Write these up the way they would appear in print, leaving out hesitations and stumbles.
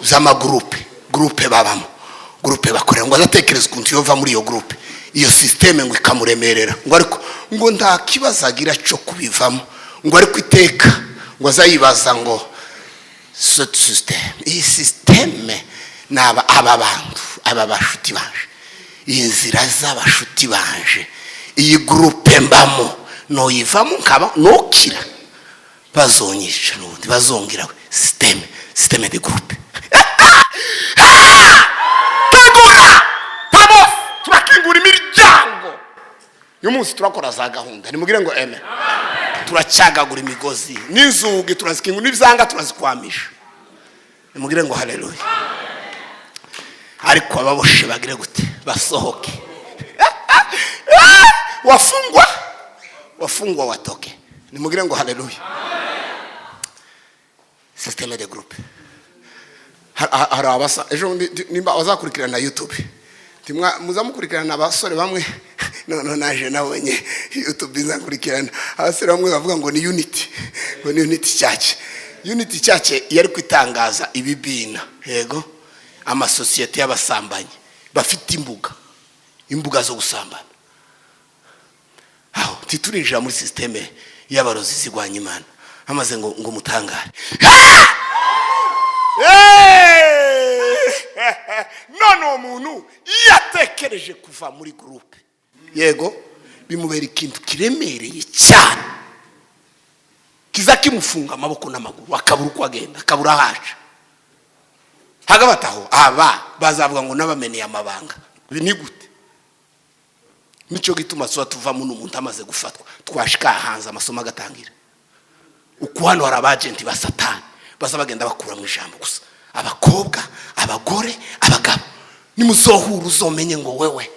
By'amagroupe, groupe babamo, groupe bakorera, ngo azatekereza ukuntu yova muri iyo groupe, iyo système, ngo ikamuremerera, ngo ariko ngo nta kibazo agira cyo kubivamo, ngo ariko iteka ngo azayibaza ngo cette système, iyi système, ni aba bantu, aba bashuti banje, iyi nzira z'abashuti banje, iyi groupe mbamo, noyivamo nkaba nokira, bazonyica n'ubundi bazongera système, système de groupe. Tegura pamos, turakingura imiryango. Uyu munsi turakora za gahunda, nimugire ngo eme. Turacyagagura imigozi n'inzugi, turazikingura, n'ibyanga turazikwamisha. Nimugire ngo haleluya. Ariko ababoshe bagire gute? Basohoke. Wafungwa, wafungwa watoke. Nimugire ngo haleluya. Système de groupe. Hari abasa ejo bundi nimba bazakurikirana YouTube, muzamukurikirana abasore bamwe. None naje nabonye YouTube izakurikirana abasore bamwe bavuga ngo ni Unity, ngo ni Unity Church. Unity Church yari kwitangaza ibibina, yego, amasosiyete y'abasambanyi bafite imbuga zo gusambana. Aho titurinjira muri système y'abarozi zigwanya Imana, hamaze ngo mutangare. None uwo muntu iyo atekereje kuva muri groupe, yego, bimubera ikintu kiremereye cyane, kiza kimufunga amaboko n'amaguru, akabura uko agenda, akabura aho aca. Hagati aho aba bazavuga ngo n'abameneye amabanga. Ibi ni gute? Nicyo gituma tuba tuvamo n'umuntu amaze gufatwa, twashika hanze amasomo agatangira. Uko hano hari abagenti ba Satani baza bagenda bakura mu ijambo gusa abakobwa, abagore, abagabo. Nimuzohura uzomenye ngo wewe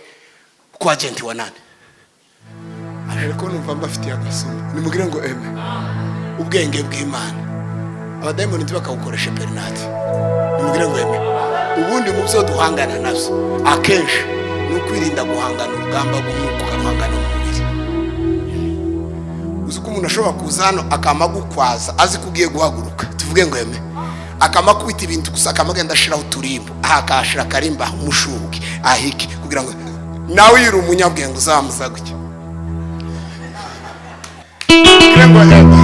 ko agenti wa nani. Ariko numva mbafitiye agasomo. Nimugire ngo eme. Ubwenge bw'Imana abadayimoni ntibakawukoreshe perinati. Nimugire ngo eme. Ubundi mu byo duhangana nabyo akenshi ni ukwirinda guhangana urugamba rw'umwuka ukaruhangana mu mubiri. Uzi ko umuntu ashobora kuza hano akama gukwaza azi ko ugiye guhaguruka, tuvuge ngo eme, akama akubita ibintu gusa, akama agenda ashiraho uturimbo aha, akahashira akarimba, umushuke ahike, kugira ngo nawe iyo uri umunyabwenge uzamuza gutya. Tuvuge ngo eme.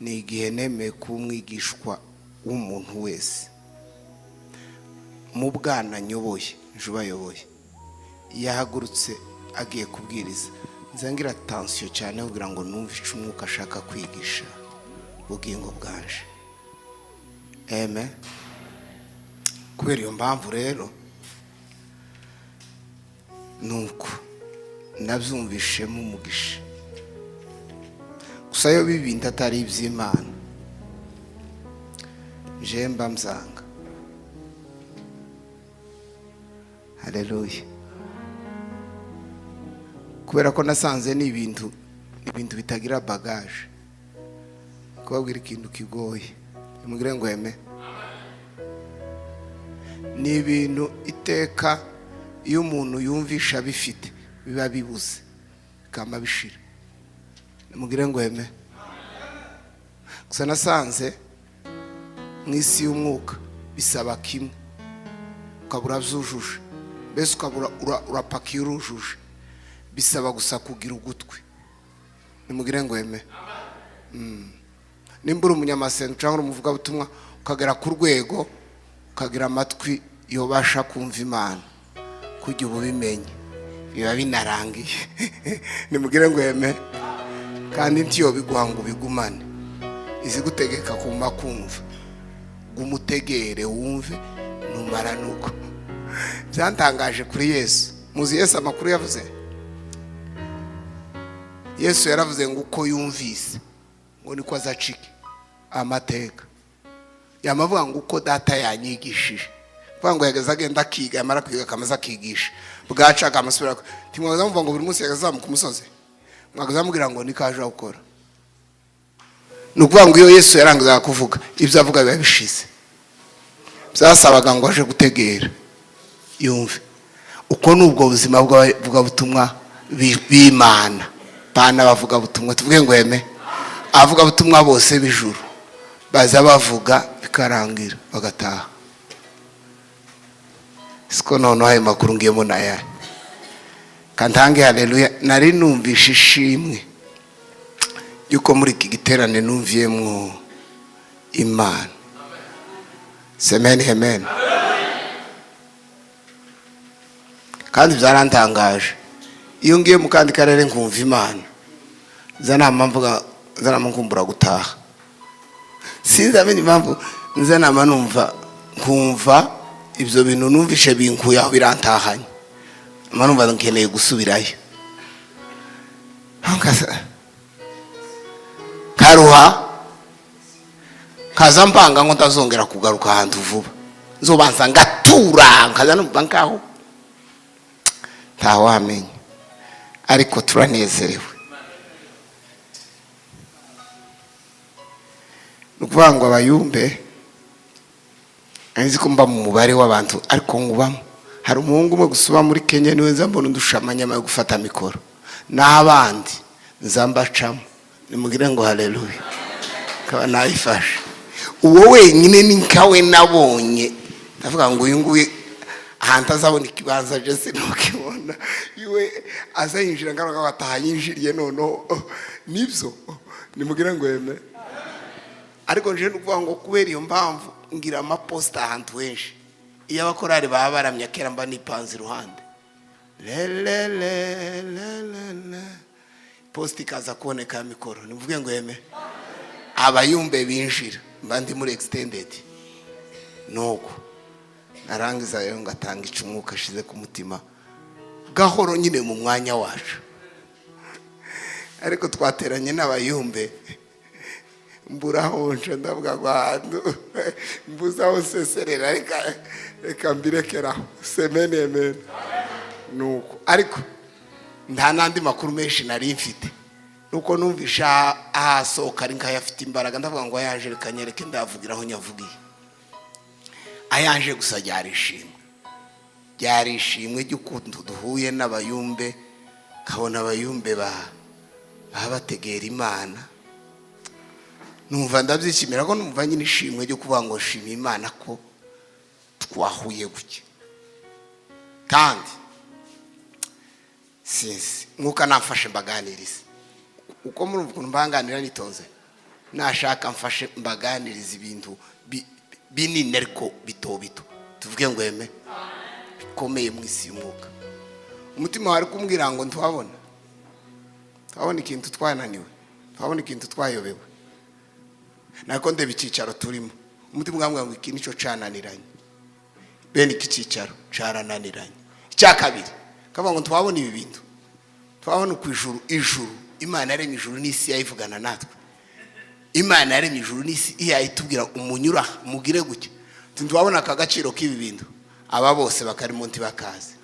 Ni igihe nemeye kuba umwigishwa w'umuntu wese mu bwana nyoboye, nje ubayoboye. Iyo ahagurutse agiye kubwiriza, nzengira attention cyane kugira ngo numve icyo umwuka ashaka kwigisha ubugingo bwanje. Eme. Kubera iyo mpamvu rero, nuko nabyumvishemo umugisha gusa. Iyo bibindi atari iby'Imana, je mba mzanga. Haleluya. Kubera ko nasanze ni ibintu bitagira bagage. Kubabwira ikintu kigoye, nimugire ngo eme. Ni ibintu iteka iyo umuntu yumvisha bifite, biba bibuze, bikama bishira. Nimugire ngo eme. Gusa nasanze mu isi y'umwuka bisaba kimwe, ukaba urabyujuje, mbese ukaba urapakiye, urujuje. Bisaba gusa kugira ugutwi. Nimugire ngo eme. Nimba uri umunyamasenga cyangwa uri umuvugabutumwa, ukagera ku rwego ukagira amatwi yobasha kumva Imana, kujya uba ubimenye biba binarangiye. Nimugire ngo eme. Kandi ntiyo biguha ngo ubigumane, izigutegeka kuma kumva, gumutegere wumve. Numara nuko byantangaje kuri Yesu. Muzi Yesu amakuru yavuze? Yesu yaravuze ngo uko yumvise ngo niko azacike amateka. Yamavuga ngo uko Data yanyigishije, kuvuga ngo yageze agenda akiga, yamara kwiga akamaze akigisha, bwaca akamusubira. Ntimwaza muvuga ngo buri munsi yagazamuka umusozi, mwaza mubwira ngo niko aje gukora. Ni ukuvuga ngo iyo Yesu yarangizaga kuvuga, ibyo avuga biba bishize. Byasabaga ngo aje gutegera yumve. Uko ni ubwo buzima bw'abavugabutumwa b'Imana, bana bavugabutumwa. Tuvuge ngo eme. Abavugabutumwa bose b'ijuru baza bavuga bikarangira bagataha. Siko noneho ayo makuru ngiyemo nayahe? Kantange haleluya. Nari numvishe ishimwe yuko muri iki giterane numviyemwo Imana. Semeni amen. Kandi byarantangaje, iyo ngiye mu kandi karere nkumva Imana, nza mvuga, nza nkumbura gutaha. Sinzi amenya impamvu, nza nama numva nkumva ibyo bintu numvishe binkuye aho, birantahanye, numva nkeneye gusubirayo. Karuha kaza mpanga ngo ntazongera kugaruka ahantu vuba, nzobanza ngatura, nkaza numva nkaho ntawamenya. Ariko turanezerewe. Ni ukuvuga ngo abayumbe, nzi ko mba mu mubare w'abantu, ariko nkubamo hari umuhungu umwe gusa uba muri Kenya, niwe nza mbona undusha amanyama yo gufata mikoro, n'abandi nza mbacamo. Nimugire ngo haleluya, kaba nayifashe. Uwo wenyine ni nkawe nabonye, ndavuga ngo uyu nguyu ahantu azabona ikibanza je sinukibona. Iwe aza yinjira ngaruka bataha yinjiriye. Noneho nibyo, nimugire ngo yeme. Ariko nje nukuvuga ngo kubera iyo mpamvu ngira amaposita ahantu henshi. Iyo abakorari baba baramya kera, mba nipanze iruhande, le posita ikaza kuboneka ya mikoro. Nimuvuge ngo yeme. Abayumbe binjira, mba ndi muri extended. Nuko narangiza rero ngatanga ico umwuka ashize ku mutima gahoro nyine mu mwanya wacu. Ariko twateranye n'abayumbe, mbura nje, ndavuga ngo ahantu mbuze aho nseserera, reka reka mbirekeraho. Semeni amen. Nuko ariko nta n'andi makuru menshi nari mfite, nuko numvisha ahasohoka ari nk'ayafite imbaraga. Ndavuga ngo ayaje reka nyereke, ndavugira aho nyavugiye. Ayaje gusa ryari ishimwe, ryari ishimwe ry'ukuntu duhuye n'abayumbe, nkabona abayumbe baba bategera Imana. Numva ndabyishimira ko numva nyine ishimwe ryo kuvuga ngo shima Imana ko twahuye gutya. Kandi sinzi, mwuka namfashe mbaganirize uko murumva ukuntu mbanganira nitonze. Nashaka mfashe mbaganiriza ibintu binini ariko bito bito, tuvuge ngo eme, bikomeye mu isi y'umwuka. Umutima wari kumbwira ngo ntiwabona, twabona ikintu twananiwe, twabona ikintu twayobewe. Nako ndeba icyicaro turimo, umutima ukambwira ngo iki nicyo cananiranye, bene iki cyicaro carananiranye. Icya kabiri kavuga ngo twabona ibi bintu, twabona ku ijuru. Ijuru, Imana yaremye ijuru n'isi yayivugana natwe. Imana yaremye ijuru n'isi iyayitubwira umunyura mugire gutya. Ntitwabona aka gaciro k'ibi bintu, aba bose bakarimo ntibakazi.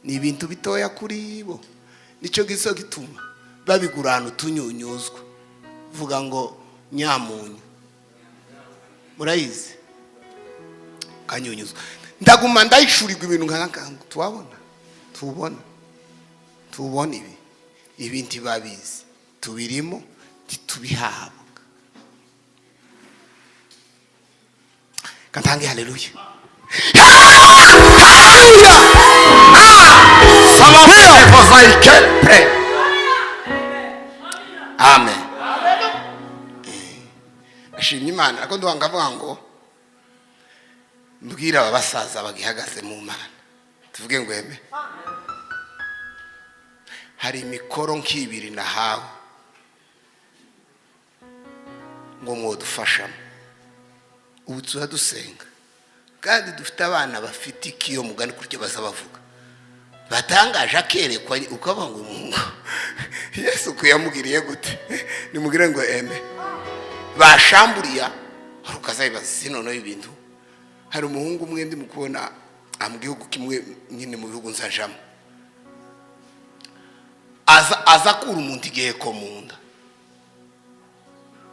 Ni ibintu bitoya kuri bo, nicyo giso gituma babigurana utunyunyuzwa. Vuga ngo nyamunyu, murayizi kanyunyuzwa. Ndaguma ndayishurirwa ibintu nka tuwabona, tubona tubona ibi, ibi ntibabizi, tubirimo ntitubihabwa. Katange haleluya. Haleluya. Amen. Ashimye Imana. Ariko nduhanga avuga ngo mbwira aba basaza bagihagaze mu Mana, tuvuge ngo eme. Hari imikoro nk'ibiri nahawe ngo mwodufashamo. Ubu tuba dusenga kandi dufite abana bafite ikiyo mugani kurya baza bavuga batangaje, akerekwa ukavuga ngo umuhungu Yesu kuyamugiriye gute? Nimugire ngo eme. Bashamburiya hari ukazabibaza si noneho ibintu. Hari umuhungu umwe ndi mu kubona mu gihugu kimwe nyine mu bihugu nzajamo, aza akura umuntu igiheko mu nda,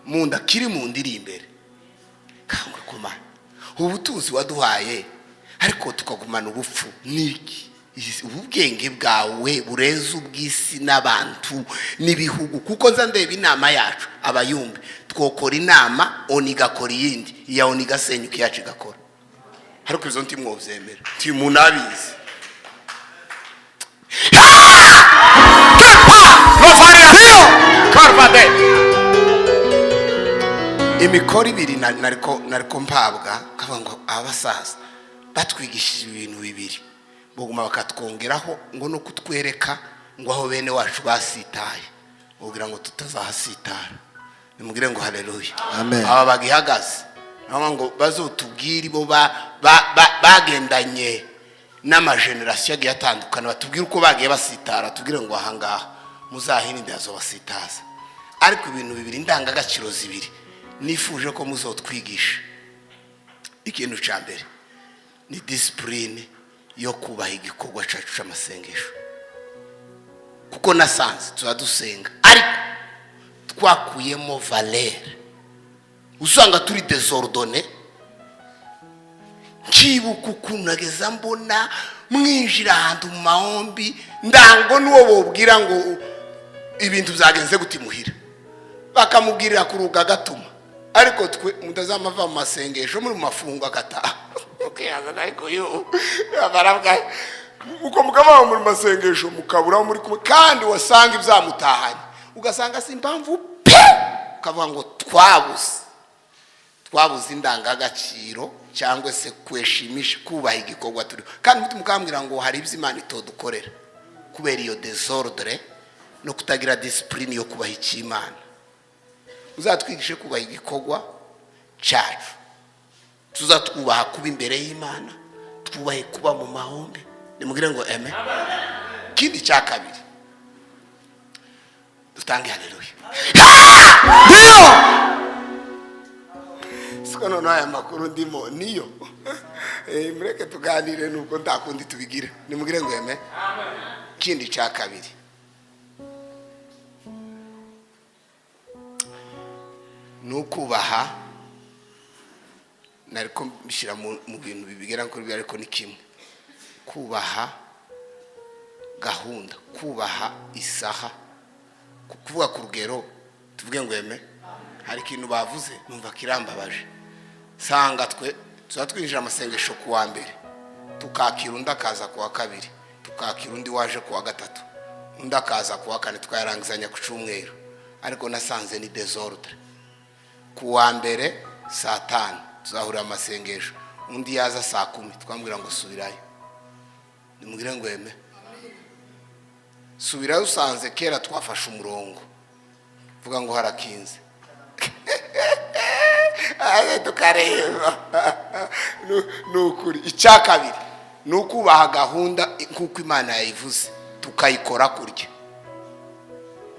mu nda kiri mu nda iri imbere. Kangwe kumana ubutunzi waduhaye ariko tukagumana ubupfu niki? Ubu bwenge bwawe burenze ubw'isi n'abantu n'ibihugu, kuko nza ndeba inama yacu abayumbe, twokora inama, ONU igakora iyindi, iya ONU igasenyuka, iyacu igakora. Ariko izo ntimwobyemera, ntimunabizi. Kepa Rovario Karvade. Imikoro ibiri nariko mpabwa, kavuga ngo abasaza batwigishije ibintu bibiri, buguma bakatwongeraho ngo no kutwereka ngo aho bene wacu basitaye, kugira ngo tutazahasitara. Nimugire ngo haleluya. Amen. Aba bagihagaze nabo ngo bazotubwire, bo bagendanye n'amagenerasiyo agiye atandukana, batubwire uko bagiye basitara, batubwire ngo ahangaha muzahirinde hazobasitaza. Ariko ibintu bibiri, indangagaciro zibiri nifuje ko muzotwigisha: ikintu cya mbere ni discipline yo kubaha igikorwa cyacu cy'amasengesho, kuko nasanze tuba dusenga ariko twakuyemo valeur, usanga turi désordonnés. Nkibuka ukuntu nageza mbona mwinjira ahantu mu mahombi, ndango n'uwo bobwira ngo ibintu byagenze gute imuhira, bakamubwirira ku ruga agatuma. Ariko twe mutazamava mu masengesho, muri mu mafungo, agataha ukihazana. Ariko yo baravuga uko mukava mu masengesho mukabura muri kumwe, kandi wasanga ibyamutahanye, ugasanga si impamvu pe, ukavuga ngo twabuze indangagaciro cyangwa se kweshimisha, kubaha igikorwa turiho. Kandi mukambwira ngo hari ibyo Imana itodukorera kubera iyo désordre no kutagira discipline yo kubaha icy'Imana. Uzatwigishe kubaha igikorwa cyacu, tuzatwubaha kuba imbere y'Imana, twubahe kuba mu mahombe. Nimugire ngo amen. Ikindi cya kabiri, dutange haleluya. Ndio. Siko noneho aya makuru ndimo niyo. Mureke tuganire nubwo nta kundi tubigira. Nimugire ngo amen. Ikindi cya kabiri ni ukubaha, nariko mbishyira mu bintu bibigera kuri bibiri, ariko ni kimwe: kubaha gahunda, kubaha isaha. Kuvuga ku rugero, tuvuge ngo amen. Hari ikintu bavuze numva kirambabaje. Sanga twe tuba twinjira amasengesho ku wa mbere, tukakira undi akaza ku wa kabiri, tukakira undi waje ku wa gatatu, undi akaza ku wa kane, tukayarangizanya ku cyumweru. Ariko nasanze ni désordre. Ku wa mbere saa 5 tuzahurira amasengesho, undi yaza saa 10, twambwira ngo subirayo. Nimubwire ngo amen. Subirayo, usanze kera twafashe umurongo, vuga ngo harakinze. Tukareba ni ukuri. Icya kabiri ni ukubaha gahunda nk'uko Imana yayivuze, tukayikora kurya.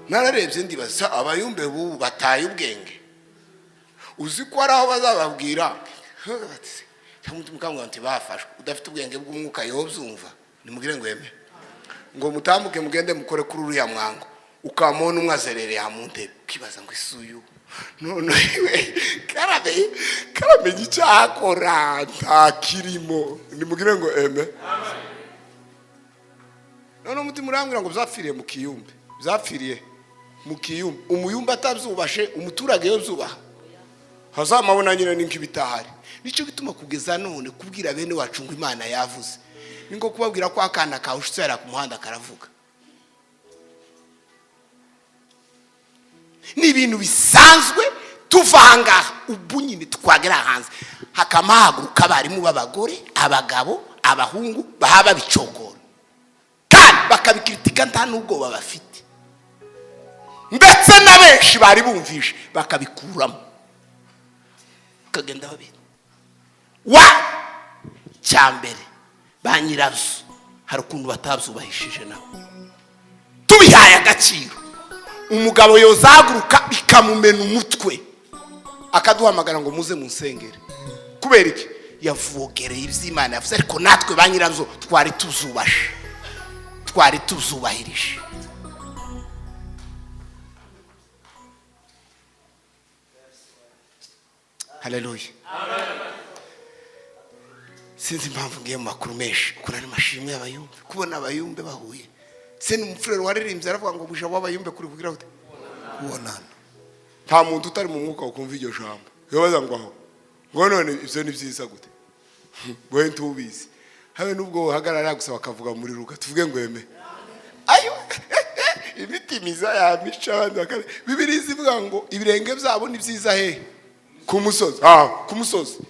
Nararebye ndibaza, abayumbe bubu bataye ubwenge, uzi ko hari aho bazababwira cyangwa nti bafashwe, udafite ubwenge bw'umwuka yobyumva. Nimugire ngo amen. Ngo mutambuke mugende mukore kuri uriya mwango, ukamubona umwe azerereye mu ntebe, ukibaza ngo isi uyu none we karamenye icyakora ntakirimo. Nimugire ngo amen. None umutima urambwira ngo byapfiriye mu kiyumbe, byapfiriye mu kiyumbe. Umuyumbe atabyubashe, umuturage yo byubaha, hazamabona nyine ni nk'ibitahari. Nicyo gituma kugeza none kubwira bene wacu ngo Imana yavuze ni nko kubabwira ko akana kawe ushitse ku muhanda karavuga. Ni ibintu bisanzwe. Tuva ahangaha ubu nyine twagera hanze, hakamahaguruka abarimu b'abagore, abagabo, abahungu, baha babicogora kandi bakabikritika, nta n'ubwoba bafite, ndetse na benshi bari bumvishe bakabikuramo, bakagenda babiri wa cyambere. Ba nyirazo hari ukuntu batabyubahishije nabo. Tubihaye agaciro, umugabo yozaguruka bikamumena umutwe, akaduhamagara ngo muze munsengere. Kubera iki? Yavogereye iby'Imana yavuze. Ariko natwe ba nyirazo twari tuzubashe, twari tuzubahirije. Haleluya. Sinzi impamvu ngiye mu makuru menshi, ukuntu ari mashimwe y'abayumbe, kubona abayumbe bahuye. Se ni umufurero waririmbye, aravuga ngo buja w'abayumbe kuri kugira gute? Kubonana. Nta muntu utari mu mwuka ukumva iryo jambo. Yobaza ngo aho ngo none ibyo ni byiza gute? Wowe ntubizi, habe n'ubwo uhagarara gusa bakavuga muri Ruka. Tuvuge ngo eme ayo imitima iza yamica abandi bakare. Bibiliya ivuga ngo ibirenge byabo ni byiza hehe? Ku musozi. Ah, ku musozi.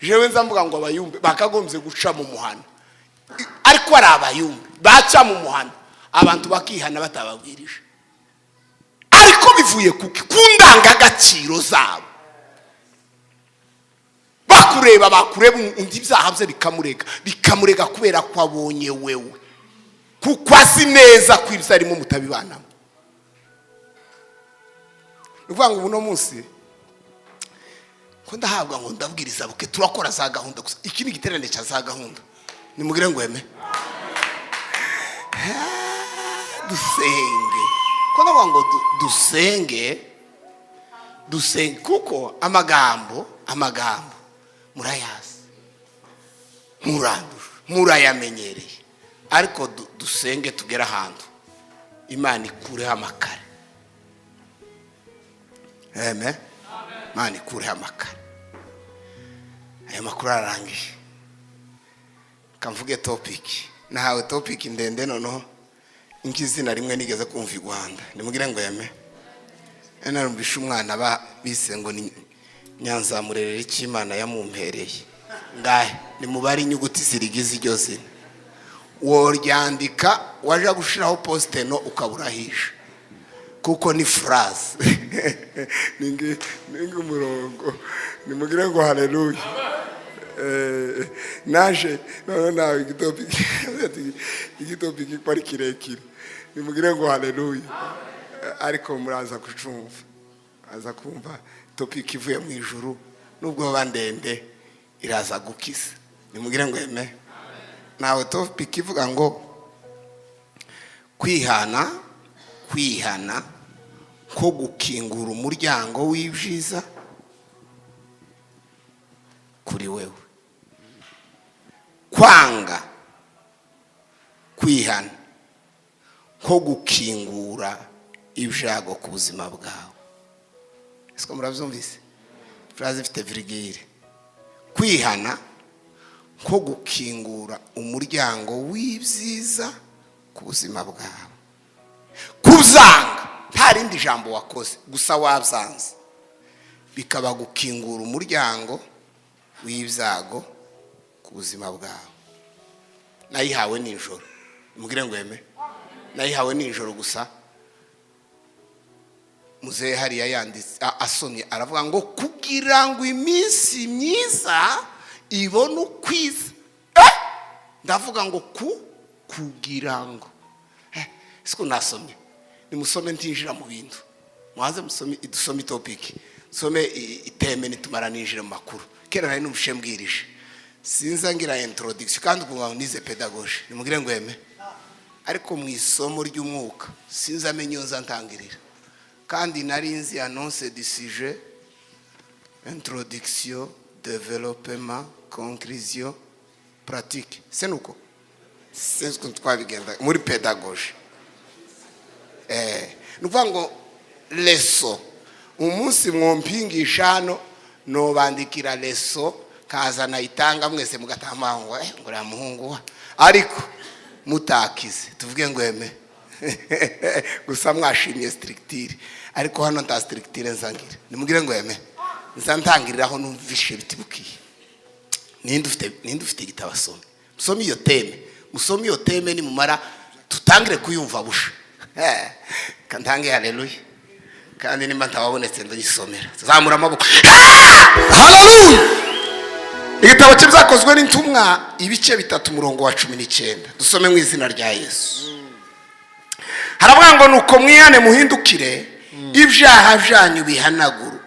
Jewe nza mvuga ngo abayumbe bakagombye guca mu muhanda, ariko ari abayumbe baca mu muhanda, abantu bakihana batababwirije. Ariko bivuye kuki? Ku ndangagaciro zabo. Bakureba, bakureba undi, ibyaha bye bikamurega, bikamurega kubera ko abonye wewe, kuko azi neza ko ibyo arimo mutabibanamo. Ni ukuvuga ngo uno munsi ko ndahabwa ngo ndabwiriza buke, turakora za gahunda gusa. Iki ni igiterane cya za gahunda. Nimugire ngo eme dusenge. Ko ndavuga ngo dusenge, dusenge, kuko amagambo murayazi, murandusha, murayamenyereye. Ariko dusenge tugere ahantu Imana ikureho amakare. Amen. Imana ikureho amakare. Aya makuru ararangiye. Kamvuge topic nahawe, topic ndende. Noneho nk'izina rimwe nigeze kumva i Rwanda, nimugire ngo yame. Narumvishe umwana ba bise ngo ni Nyanzamurerera icyo Imana yamumpereye. Ngahe nimubare inyuguti zirigize iryo zina. Woryandika, waje gushiraho post-it note ukaburahisha, kuko ni phrase, ni nk'umurongo. Nimugire ngo haleluya. Naje none nawe igitopiki ko ari kirekire. Nimugire ngo haleluya. Ariko muraza kucumva, aza kumva topic ivuye mu ijuru, nubwo baba ndende iraza gukiza. Nimugire ngo eme. Nawe topic ivuga ngo kwihana, kwihana ko gukingura umuryango w'ibyiza kuri wewe, kwanga kwihana nko gukingura ibyago ku buzima bwawe. Ese murabyumvise? Phrase ifite virgule. Kwihana nko gukingura umuryango w'ibyiza ku buzima bwawe, kubyanga nta rindi jambo wakoze, gusa wabyanze, bikaba gukingura umuryango w'ibyago ku buzima bwawe. Nayihawe nijoro. Mubwire ngo yeme. Nayihawe nijoro gusa. Muzehe hariya yanditse, asomye, aravuga ngo kugira ngo iminsi myiza ibone ukwiza. Ndavuga ngo kugira ngo siko nasomye. Nimusome, ntinjira mu bintu. Muhaze musome, dusome i topic, some i thème, nitumara ninjire mu makuru. Kera nari numvishe mbwirije, sinza ngira introduction, kandi ukumva ngo nize pédagogie. Nimugire ngo eme. Ariko mu isomo ry'umwuka sinzi amenye iyo nza ntangirira, kandi nari nzi annonce du sujet, introduction, développement, conclusion, pratique. Se nuko sinzi ukuntu twabigenda muri pédagogie. Ni ukuvuga ngo leçon, umunsi mwompingisha hano, nobandikira leçon, kaza nayitanga, mwese mugatama ngo ngo uriya muhungu wa, ariko mutakize. Tuvuge ngo eme. Gusa mwashimye structure, ariko hano nta structure nzangira. Nimugire ngo eme. Nza ntangiriraho numvishe bitibukiye. Ninde ufite igitabo asome? Musome iyo thème, musome iyo thème, nimumara tutangire kuyumva busha. Kantange haleluya. Kandi nimba ntababonetse ndayisomera. Zamura amaboko. Haleluya. Igitabo cy'Ibyakozwe n'Intumwa, ibice 3, umurongo wa 19. Dusome mu izina rya Yesu. Haravuga ngo: "Nuko mwihane, muhindukire, ibyaha byanyu bihanagurwe,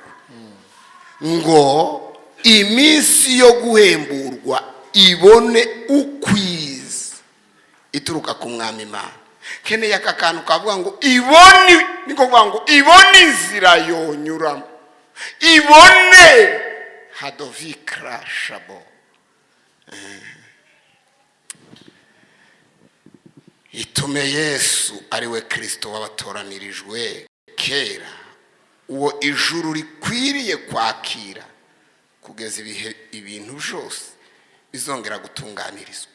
ngo iminsi yo guhemburwa ibone ukwiza ituruka ku Mwami Imana." Nkeneye aka kantu kavuga ngo ibone, niko kuvuga ngo ibone inzira yonyuramo, ibone hadovikra shabo. Itume Yesu, ari we Kirisito wabatoranirijwe kera, uwo ijuru rikwiriye kwakira kugeza ibihe ibintu byose bizongera gutunganirizwa,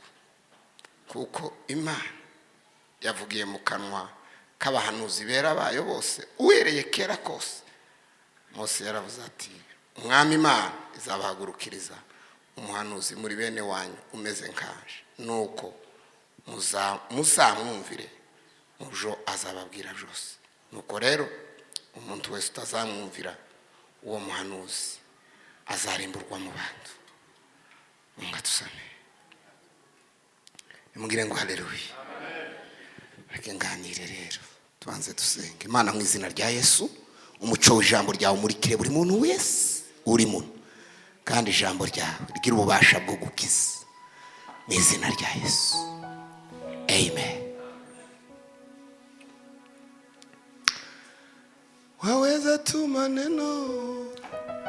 kuko Imana yavugiye mu kanwa k'abahanuzi bera bayo bose uhereye kera kose. Mose yaravuze ati: "Umwami Imana izabahagurukiriza umuhanuzi muri bene wanyu umeze nkanje, nuko muzamwumvire mujo azababwira byose. Nuko rero umuntu wese utazamwumvira uwo muhanuzi azarimburwa mu bantu." Nga tusome, nimubwire ngo haleluya. Reka nganire rero, tubanze dusenge Imana mu izina rya Yesu. Umuco w'ijambo ryawe umurikire buri muntu wese uri muno, kandi ijambo ryawe rigira ububasha bwo gukiza, mu izina rya Yesu, amen. Waweza tu maneno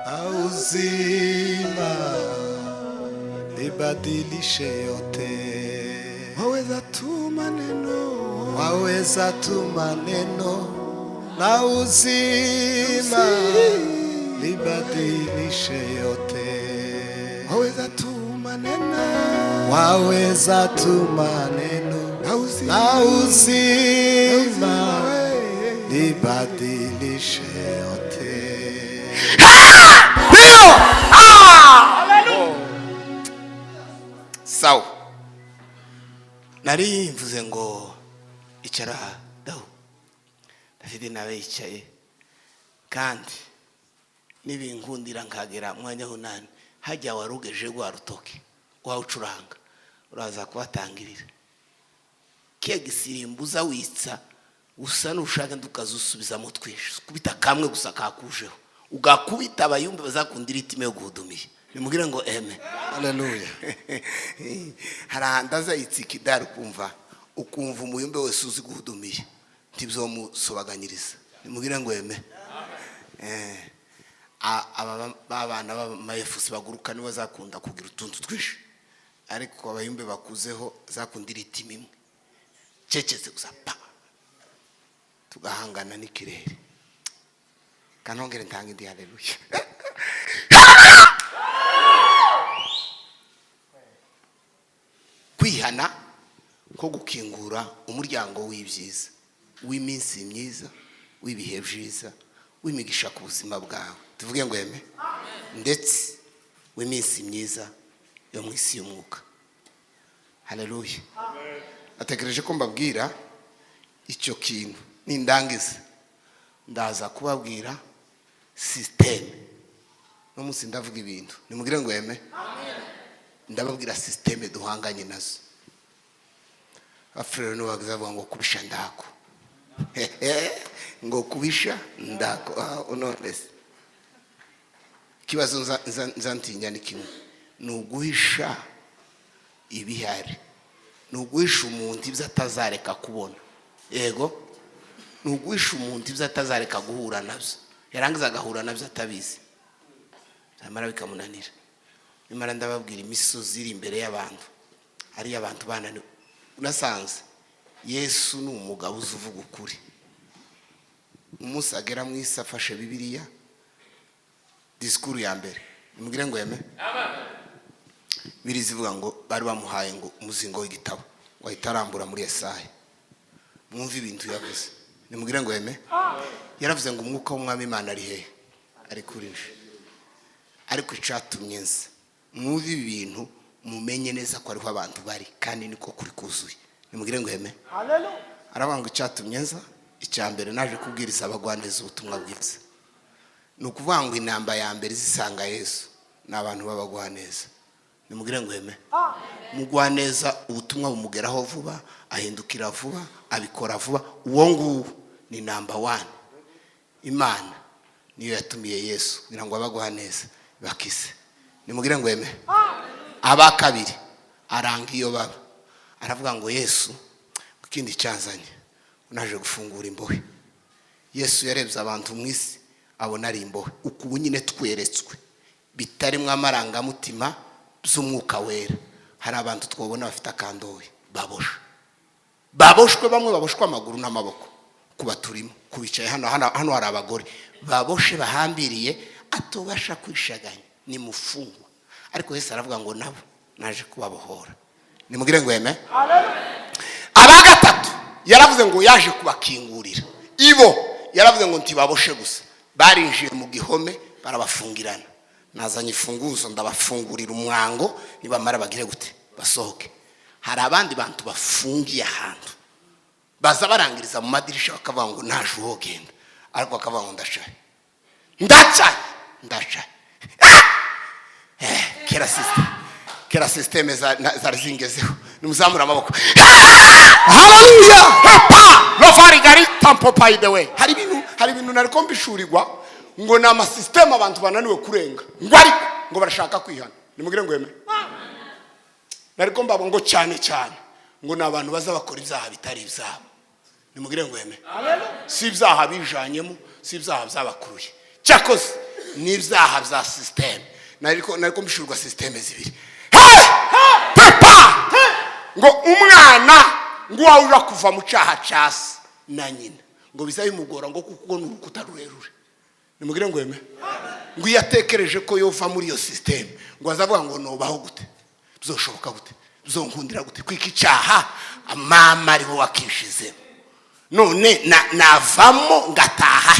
au uzima libadilishe yote. Waweza tu maneno. Waweza tu maneno na uzima libadilishe yote. Waweza tu maneno. Waweza tu maneno na uzima. Na uzima we. Libadilishe yote. Ndio. Sawa, nari mvuze ngo icara dawu. Dafite nawe yicaye, kandi nibinkundira nkagera umwanya w'unani hajya warugeje rwa rutoki wawucuranga, uraza kubatangirira kiya gisirimbuza witsa usa n'ushaka ndukazusubizamo twinshi. Kubita kamwe gusa kakujeho, ugakubita abayumbe bazakundira itime yo guhudumiye. Nimubwire ngo eme. Haleluya. Hari ahantu aza yitsika idari, ukumva umuyumbe wese uzi guhudumiye ntibyomusobaganyiriza. Nimubwire ngo eme. Aba bana b'amayefusi baguruka nibo zakunda kugira utuntu twinshi, ariko abayumbe bakuzeho zakundira itime imwe cecetse gusa pa tugahangana n'ikirere. Kanongere ntange indi haleluya. Kwihana ko gukingura umuryango w'ibyiza, w'iminsi myiza, w'ibihe byiza, w'imigisha ku buzima bwawe, tuvuge ngo eme, ndetse w'iminsi myiza yo mu isi y'umwuka. Haleluya. Natekereje ko mbabwira icyo kintu, nindangiza ndaza kubabwira système. No munsi ndavuga ibintu, nimubwire ngo eme. Ndababwira système duhanganye nazo. Abafurere nibo bavuga ngo kubisha ndako, ngo kubisha ndako. Ah, none se ikibazo nza ntinya ni kimwe, ni uguhisha ibihari, ni uguhisha umuntu ibyo atazareka kubona. Yego, ni uguhisha umuntu ibyo atazareka guhura nabyo, yarangiza agahura nabyo atabizi, byamara bikamunanira. Nyamara ndababwira imisozi iri imbere y'abantu, ariyo abantu bananiwe. Unasanze Yesu ni umugabo uzi uvuga ukuri. Umunsi agera mu isi afashe Bibiliya, disikuru ya mbere, nimubwire ngo yeme, birizi ivuga ngo bari bamuhaye ngo umuzingo w'igitabo, ngo ahita arambura muri Yesaya. Mwumve ibintu yavuze, nimubwire ngo yeme. Yaravuze ngo: "Umwuka w'Umwami Imana ari hehe? Ari kuri nje, ariko icatumye nza." Mwumve ibi bintu, mumenye neza ko ariho abantu bari, kandi niko kuri kuzuye. Nimubwire ngo yeme. Aravuga ngo: "Icyatumye nza, icya mbere, naje kubwiriza abagwaneza ubutumwa bwiza." Ni ukuvuga ngo inamba ya mbere zisanga Yesu ni abantu b'abagwaneza. Nimubwire ngo yeme. Mugwaneza ubutumwa bumugeraho vuba, ahindukira vuba, abikora vuba. Uwo nguwo ni number one. Imana niyo yatumiye Yesu kugira ngo abagwaneza bakize. Nimubwire ngo yeme. Aba kabiri aranga iyo baba, aravuga ngo: "Yesu, ikindi cyanzanye, unaje gufungura imbohe." Yesu yarebye abantu mu isi abona ari imbohe. Uku ubu nyine tweretswe bitarimo amarangamutima by'Umwuka Wera. Hari abantu twabona bafite akandohe, baboshe, baboshwe, bamwe baboshwe amaguru n'amaboko. Kuba turimo kubicaye hano, hano hano hari abagore baboshe, bahambiriye, atubasha kwishaganya, ni mufungwa. Ariko Yesu aravuga ngo nabo naje kubabohora. Nimugire ngo amen. Aba gatatu yaravuze ngo yaje kubakingurira. Ibo yaravuze ngo ntibaboshe gusa, barinjiye mu gihome barabafungirana. Nazanye imfunguzo, ndabafungurira umwango, nibamara bagire gute? Basohoke. Hari abandi bantu bafungiye ahantu, baza barangiriza mu madirisha, bakavuga ngo naje uwogenda, ariko bakavuga ngo ndacaye, ndacaye, ndacaye. Kera système, kera système zari zingezeho. Nimuzamure amaboko. Haleluya. Hepa lofarigari tampo. By the way, hari ibintu nariko mbishurirwa ngo ni amasystème abantu bananiwe kurenga, ngo ariko ngo barashaka kwihana. Nimugire ngo amen. Nariko mbabwa ngo cyane cyane ngo ni abantu baza bakora ibyaha bitari ibyabo. Nimugire ngo amen. Si ibyaha bijanyemo, si ibyaha byabakuruye, cyakoze ni ibyaha bya système. Nariko mbishurirwa système zibiri. Hey! Pepa ngo umwana ngo wawe ura kuva mu cyaha cya se na nyina, ngo biza bimugora, ngo kuko ni urukuta rurerure. Nimugire ngo amen. Ngo iyo atekereje ko yova muri iyo système, ngo azavuga ngo nubaho gute? Bizoshoboka gute? Bizonkundira gute? Kwika icyaha mama ariwe wakishizemo, none navamo ngataha,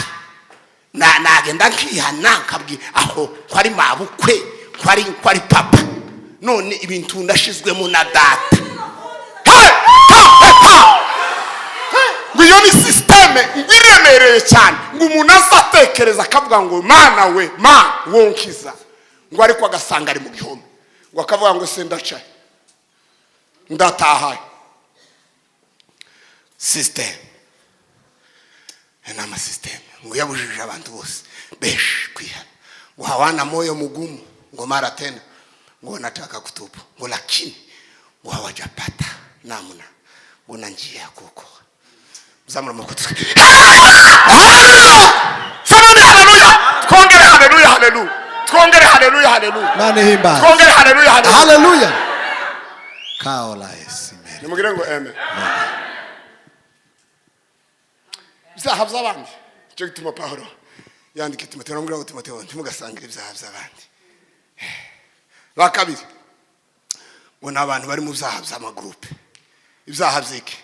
nagenda nkihana, nkabwira aho ko ari mabukwe, ko ari papa, none ibintu ndashizwemo na data. Hey! Ha! Ha! Ngo iyo ni système ngo iremereye cyane, ngo umuntu aza atekereza akavuga ngo mana we, ma wonkiza, ngo ariko agasanga ari mu gihome, ngo akavuga ngo se ndacaye, ndatahaye. Système ni amasystème ngo yabujije abantu bose benshi kwihana, ngo hawana moyo mugumu, ngo mara tena ngo wanataka kutubu, ngo lakini ngo hawajapata namna, ngo na njia ya kuokoa. Zamura amaboko. Somebody, haleluya! Twongere haleluya, haleluya! Twongere haleluya, haleluya! Imana ihimbaze. Twongere haleluya, haleluya! Haleluya. Kaola esimeri. Nimugire ngo amen. Ibyaha by'abandi, icyo gituma Pawulo yandika Timoteyo, aramubwira ngo Timoteyo, ntimugasangire ibyaha by'abandi. Ba kabiri ngo ni abantu bari mu byaha by'amagroupe. Ibyaha by'iki?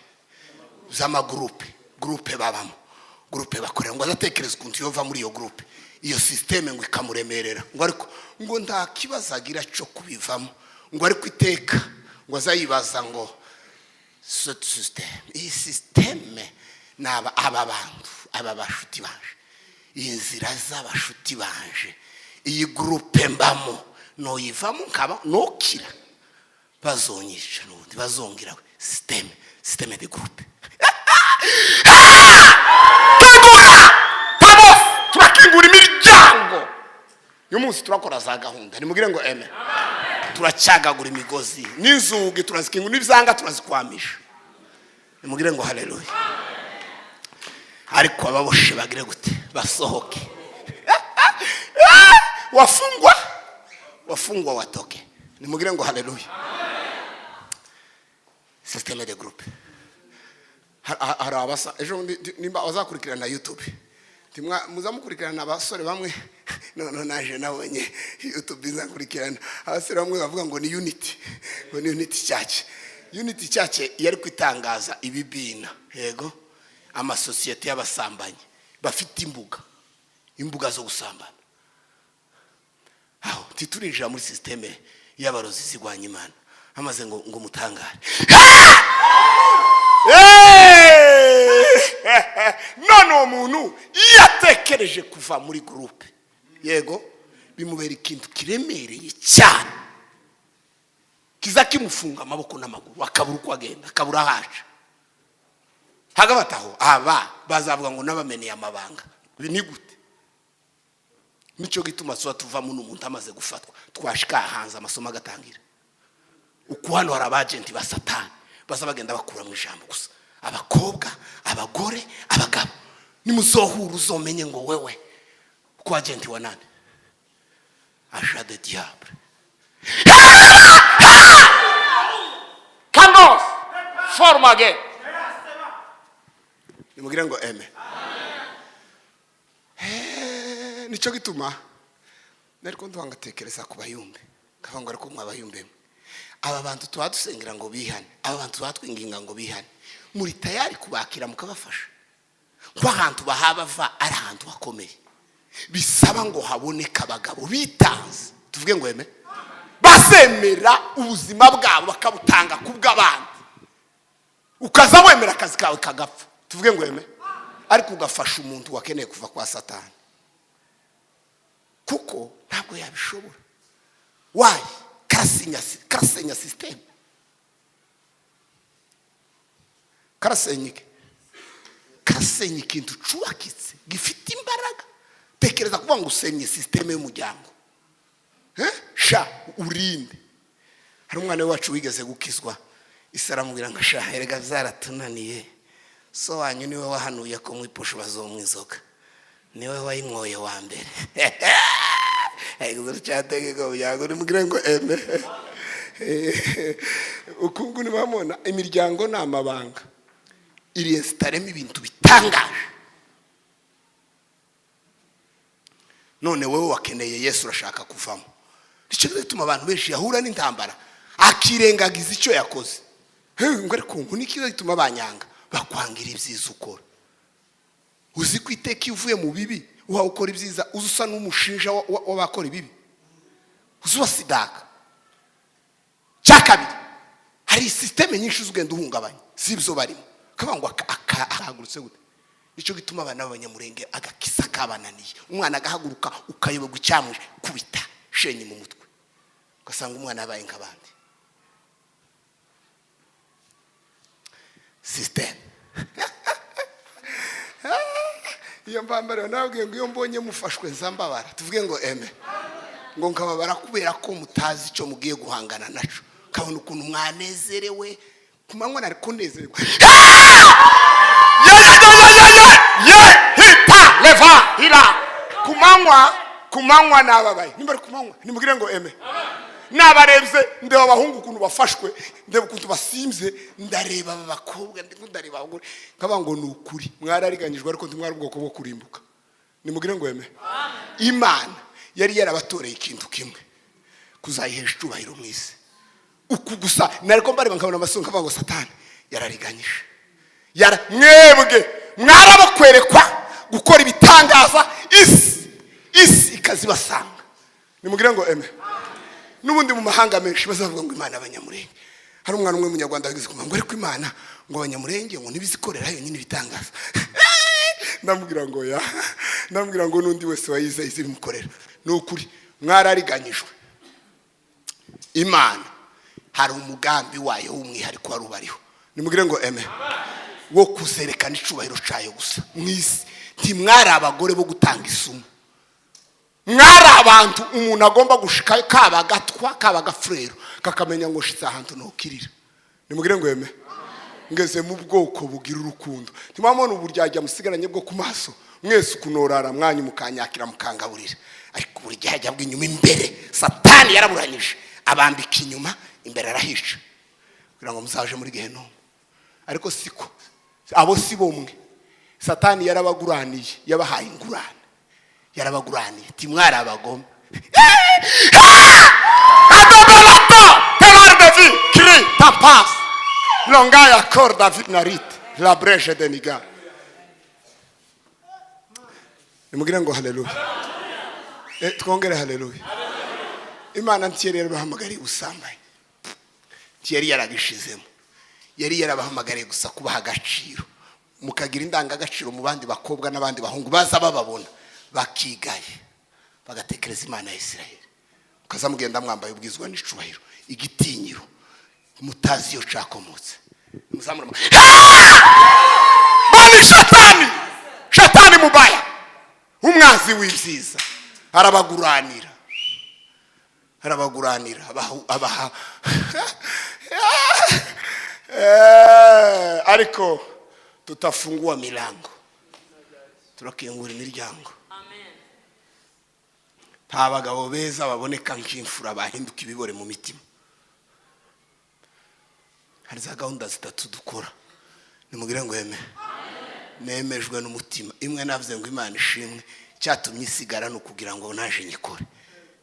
By'amagroupe, groupe babamo, groupe bakorera, ngo azatekereza ukuntu yova muri iyo groupe, iyo système, ngo ikamuremerera, ngo ariko ngo nta kibazo agira cyo kubivamo, ngo ariko iteka ngo azayibaza ngo cette système, iyi système, ni aba bantu, aba bashuti banje, iyi nzira z'abashuti banje, iyi groupe mbamo, noyivamo nkaba nokira, bazonyica n'ubundi bazongera système, système de groupe. Kingura pabo, turakingura imiryango. Uyu munsi turakora za gahunda. Nimugire ngo amen. Turacyagagura imigozi n'inzugi, turazikingura, n'ibyanga turazikwamisha. Nimugire ngo haleluya. Ariko ababoshe bagire gute? Basohoke. Wafungwa, wafungwa watoke. Nimugire ngo haleluya. Système de groupe. Hari abasa ejo bundi nimba abazakurikirana YouTube, muzamukurikirana abasore bamwe. None naje nabonye YouTube izakurikirana abasore bamwe bavuga ngo ni Unity, ngo ni Unity Church. Unity Church yari kwitangaza ibibina, yego, amasosiyete y'abasambanyi bafite imbuga, imbuga zo gusambana. Aho titurinjira muri système y'abarozi zigwanya Imana, amaze ngo mutangare. Hey! None uwo muntu iyo atekereje kuva muri groupe, yego, bimubera ikintu kiremereye cyane, kiza kimufunga amaboko n'amaguru, akabura uko agenda, akabura aho aca. Hagati aho aba bazavuga ngo n'abameneye amabanga. Ibi ni gute? Nicyo gituma tuba tuvamo n'umuntu amaze gufatwa, twashika hanze amasomo agatangira. Uku hano hari abagenti ba Satani baza bagenda bakura mu ijambo gusa abakobwa, abagore, abagabo. Nimuzohura uzomenye ngo wewe uko agenti wa nani? Agent de diable. Tangos form again. Nimubwire ngo eme. Nicyo gituma nariko ngatekereza ku bayumbe, kavuga ngo ariko mwabayumbe mwe, aba bantu tuba dusengera ngo bihane, aba bantu tuba twinginga ngo bihane, muri tayari kubakira mukabafasha? Ko ahantu bahaba bava ari ahantu hakomeye, bisaba ngo haboneke abagabo bitanze, tuvuge ngo eme, bazemera ubuzima bwabo bakabutanga ku bw'abandi. Ukaza wemera akazi kawe kagapfa, tuvuge ngo eme, ariko ugafasha umuntu wakeneye kuva kwa Satani, kuko ntabwo yabishobora. Wayi karasenya système, karasenyike, karasenya ikintu cubakitse gifite imbaraga. Tekereza kuvuga ngo usenye système y'umuryango. Sha urinde. Hari umwana wacu wigeze gukizwa, isi aramubwira ngo: "Sha, erega byaratunaniye, so wanyu niwe wahanuye ko mu iposho bazomwa inzoga, niwe wayimwoye wa mbere." Cyategeka kugira nimubwire ngo eme. Ukungu ntibamubona. Imiryango ni amabanga, iri esitaremo ibintu bitangaje. None wowe wakeneye Yesu, urashaka kuvamo. Nicyo gituma abantu benshi yahura n'intambara akirengagiza icyo yakoze. Ngo ariko ngo ni gituma banyanga, bakwangira ibyiza ukora. Uzi ko iteka iyo uvuye mu bibi uhawe ukora ibyiza, uza usa n'umushinja w'abakora ibibi, uza ubasidaka. Cya kabiri, hari système nyinshi z'ugenda uhungabanya, si ibyo barimo kavuga ngo ahagurutse gute. Nicyo gituma abana b'abanyamurenge agakisa kabananiye. Umwana agahaguruka, ukayoberwa icyamuje kubita shenyi mu mutwe, ugasanga umwana yabaye nk'abandi. Système iyo mbambariwe, nababwiye ngo iyo mbonye mufashwe nzambabara, tuvuge ngo eme, ngo nkababara kubera ko mutazi icyo mugiye guhangana naco. Kabona ukuntu mwanezerewe ku manywa, nari kunezerwa. Ye ye ye ye ye ye hita leva hira ku manywa, ku manywa nababaye. Nimba ari ku manywa, nimubwire ngo eme. Nabarebye, ndeba abahungu ukuntu bafashwe, ndeba ukuntu basinze, ndareba aba bakobwa, ndimo ndareba abagore, nkavuga ngo ni ukuri mwarariganyijwe, ariko ntimwari ubwoko bwo kurimbuka. Nimubwire ngo eme. Imana yari yarabatoreye ikintu kimwe, kuzayihesha icyubahiro mu isi. Uku gusa nariko mbareba, nkabona amaso, nkavuga ngo Satani yarariganyije. Yara mwebwe mwarabakwerekwa gukora ibitangaza, isi ikazibasanga. Nimubwire ngo eme. N'ubundi mu mahanga menshi bazavuga ngo Imana abanyamurenge. Hari umwana umwe w'umunyarwanda wageze kumva ngo ariko Imana ngo abanyamurenge ngo ntibizikorera yonyine ibitangaza. Ndamubwira ngo ya, ndamubwira ngo n'undi wese wayize izibimukorera. Ni ukuri mwarariganyijwe. Imana hari umugambi wayo w'umwihariko wari ubariho, nimubwire ngo eme, wo kuzerekana icubahiro cyayo gusa mu isi. Ntimwari abagore bo gutanga isumo, mwari abantu umuntu agomba gushika, kaba gatwa kaba gafurero, kakamenya ngo shitse ahantu ntukirira. Nimubwire ngo eme. Ngeze mu bwoko bugira urukundo. Ntimwabona uburyarya musigaranye bwo ku maso mwese, ukunorara mwanyu mukanyakira mukangaburira, ariko uburyarya bw'inyuma imbere Satani yaraburanyije, abambika inyuma, imbere arahica kugira ngo muzaje muri gehinomu. Ariko siko abo si bomwe, Satani yarabaguraniye, yabahaye ingurane, yarabaguraniye. Timwari abagome. Adobelato telar de vie cri tapas longaya cor David narit la brèche de niga. Nimugire ngo haleluya. Twongere haleluya. Imana ntiyari yarabahamagariye ubusambanyi, ntiyari yarabishizemo, yari yarabahamagariye gusa kubaha agaciro, mukagira indangagaciro mu bandi bakobwa n'abandi bahungu baza bababona bakigaye, bagatekereza Imana ya Isiraheli. Mukaza mugenda mwambaye ubwizwa n'icubahiro, igitinyiro mutazi iyo cakomotse. Muzamura bani. Shatani, shatani mubaya, umwanzi w'ibyiza, arabaguranira, arabaguranira, abaha. Ariko tutafungua milango, turakingura imiryango. Nta bagabo beza baboneka nk'imfura bahinduka ibibore mu mitima. Hari za gahunda zitatu dukora. Nimugire ngo eme. Nemejwe n'umutima. Imwe navuze ngo Imana ishimwe, cyatumye isigara ni ukugira ngo naje nyikore.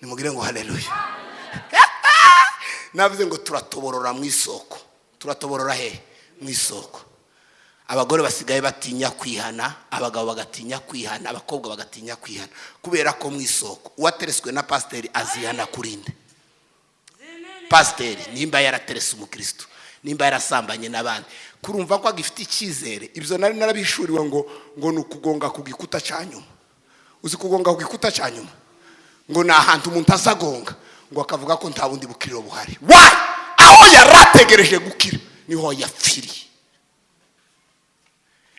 Nimugire ngo haleluya. Navuze ngo turatoborora mu isoko. Turatoborora he? Mu isoko. Abagore basigaye batinya kwihana, abagabo bagatinya kwihana, abakobwa bagatinya kwihana, kubera ko mu isoko uwatereswe na pasiteri azihana kurinde pasiteri. Nimba yaraterese umukristo, nimba yarasambanye n'abandi, kurumva ko agifite icyizere. Ibyo nari narabishuriwe ngo ni ukugonga ku gikuta cya nyuma. Uzi kugonga ku gikuta cya nyuma? Ngo ni ahantu umuntu azagonga ngo akavuga ko nta bundi bukiriro buhari. Why? Aho yari ategereje gukira niho yapfiriye.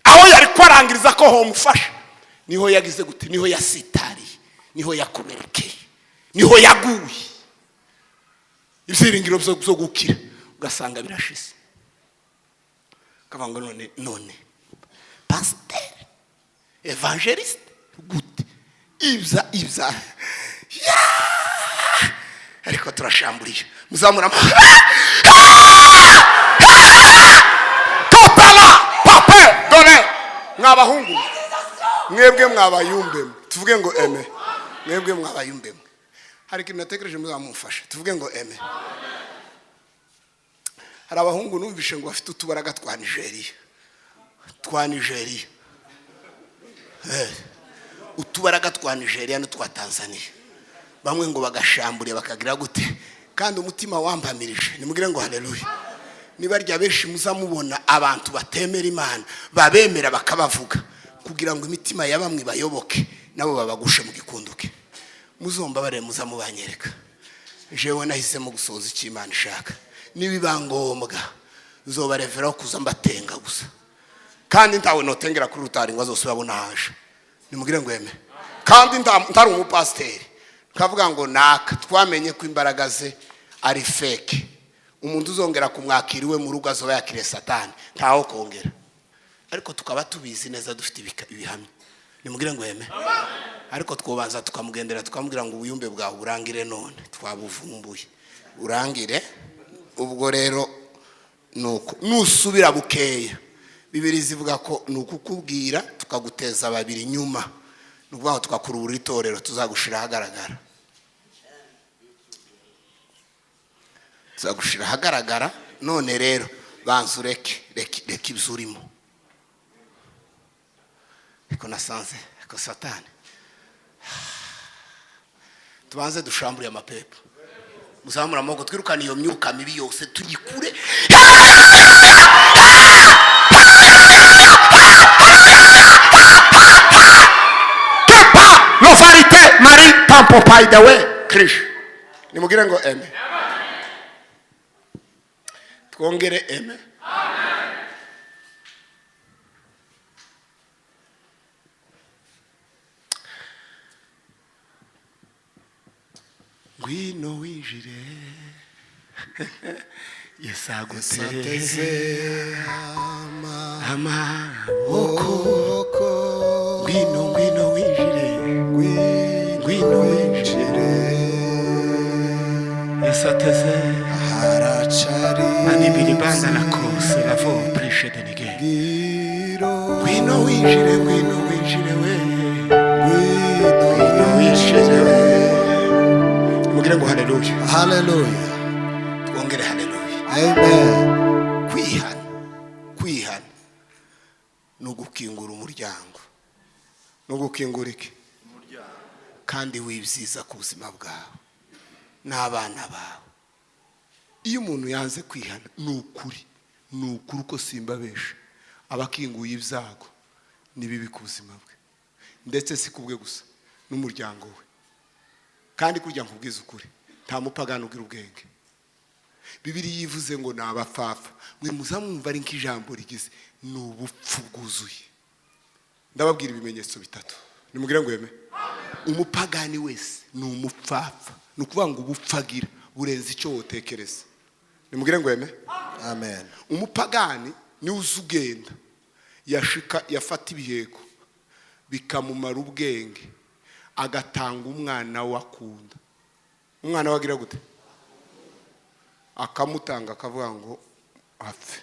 Aho yari kwarangiriza ko homufasha niho yagize gute? Niho yasitariye, niho yakomerekeye, niho yaguye. Ibyiringiro byo gukira ugasanga birashize. Akavuga ngo none pasiteri, évangéliste, gute ibya ya? Ariko turashamburiye. Muzamura totala pape dore mwabahungu mwebwe mwabayumbemwe. Tuvuge ngo eme. Mwebwe mwabayumbemwe, hari ikintu natekereje, muzamumfasha. Tuvuge ngo eme. Hari abahungu numvishe ngo bafite utubaraga twa Nigeria, twa Nigeria. Utubaraga twa Nigeria n'utwa Tanzania. Bamwe ngo bagashamburiye, bakagira gute, kandi umutima wampamirije. Nimugire ngo haleluya. Niba rya benshi muzamubona abantu batemera Imana babemera, bakabavuga kugira ngo imitima ya bamwe bayoboke, nabo babagushe mu gikunduke. Muzombabarire, muzamubanyereka. Jewe nahisemo gusohoza icyo Imana ishaka. Nibiba ngombwa nzobareveraho kuza mbatenga gusa, kandi ntawe notengera kuri rutari ngo azose babona haje. Nimugire ngo yeme. Kandi ntari umupasiteri, nkavuga ngo naka twamenye ko imbaraga ze ari fake. Umuntu uzongera kumwakira iwe mu rugo azoba yakiriye Satani, ntaho kongera. Ariko tukaba tubizi neza, dufite ibihamya. Nimugire ngo yeme. Ariko twobanza tukamugendera, tukamubwira ngo ubuyumbe bwawe burangire none, twabuvumbuye, urangire. Ubwo rero nuko nusubira bukeya, Bibiri zivuga ko ni ukukubwira tukaguteza babiri inyuma, ni ukuvuga ngo tukakurubura itorero, tuzagushira ahagaragara, tuzagushira ahagaragara. None rero banza ureke, reka ibyo urimo. Ariko nasanze, ariko Satani, tubanze dushambure amapepo. Muzamura amaboko, twirukane iyo myuka mibi yose, tuyikure. Kepa lofarite mari tampo by the way krish. Nimugire ngo eme. Twongere eme. Ngwino winjire, Yesu aguteze Ateze amaboko. amaboko. Ngwino, ngwino winjire, ngwino winjire, Yesu ateze. Haracari Anibiribanda la kose la vo prishe denige. bwiro. Ngwino winjire, ngwino winjire we. Ngwino. Ngwino winjire we. Mugire ngo haleluya. Haleluya. Twongere haleluya. Amen. Kwihana, kwihana ni ugukingura umuryango, ni ugukingura iki kandi wibyiza ku buzima bwawe n'abana bawe. Iyo umuntu yanze kwihana, ni ukuri, ni ukuri uko simbabesha, aba akinguye ibyago n'ibibi ku buzima bwe, ndetse si ku bwe gusa, n'umuryango we. Kandi kurya nkubwiza ukuri, nta mupagani ugira ubwenge. Bibiri yivuze ngo ni abapfapfa. Mwe muzamwumva ari nk'ijambo rigize ni ubupfu bwuzuye. Ndababwira ibimenyetso bitatu. Nimubwire ngo yeme. Umupagani wese ni umupfapfa, ni ukuvuga ngo ubupfagira burenze icyo wotekereza. Nimubwire ngo yeme. Amen. Umupagani niwe uza ugenda yashika yafata ibiheko bikamumara ubwenge, agatanga umwana we akunda. Umwana we agira gute? Akamutanga, akavuga ngo Apfe.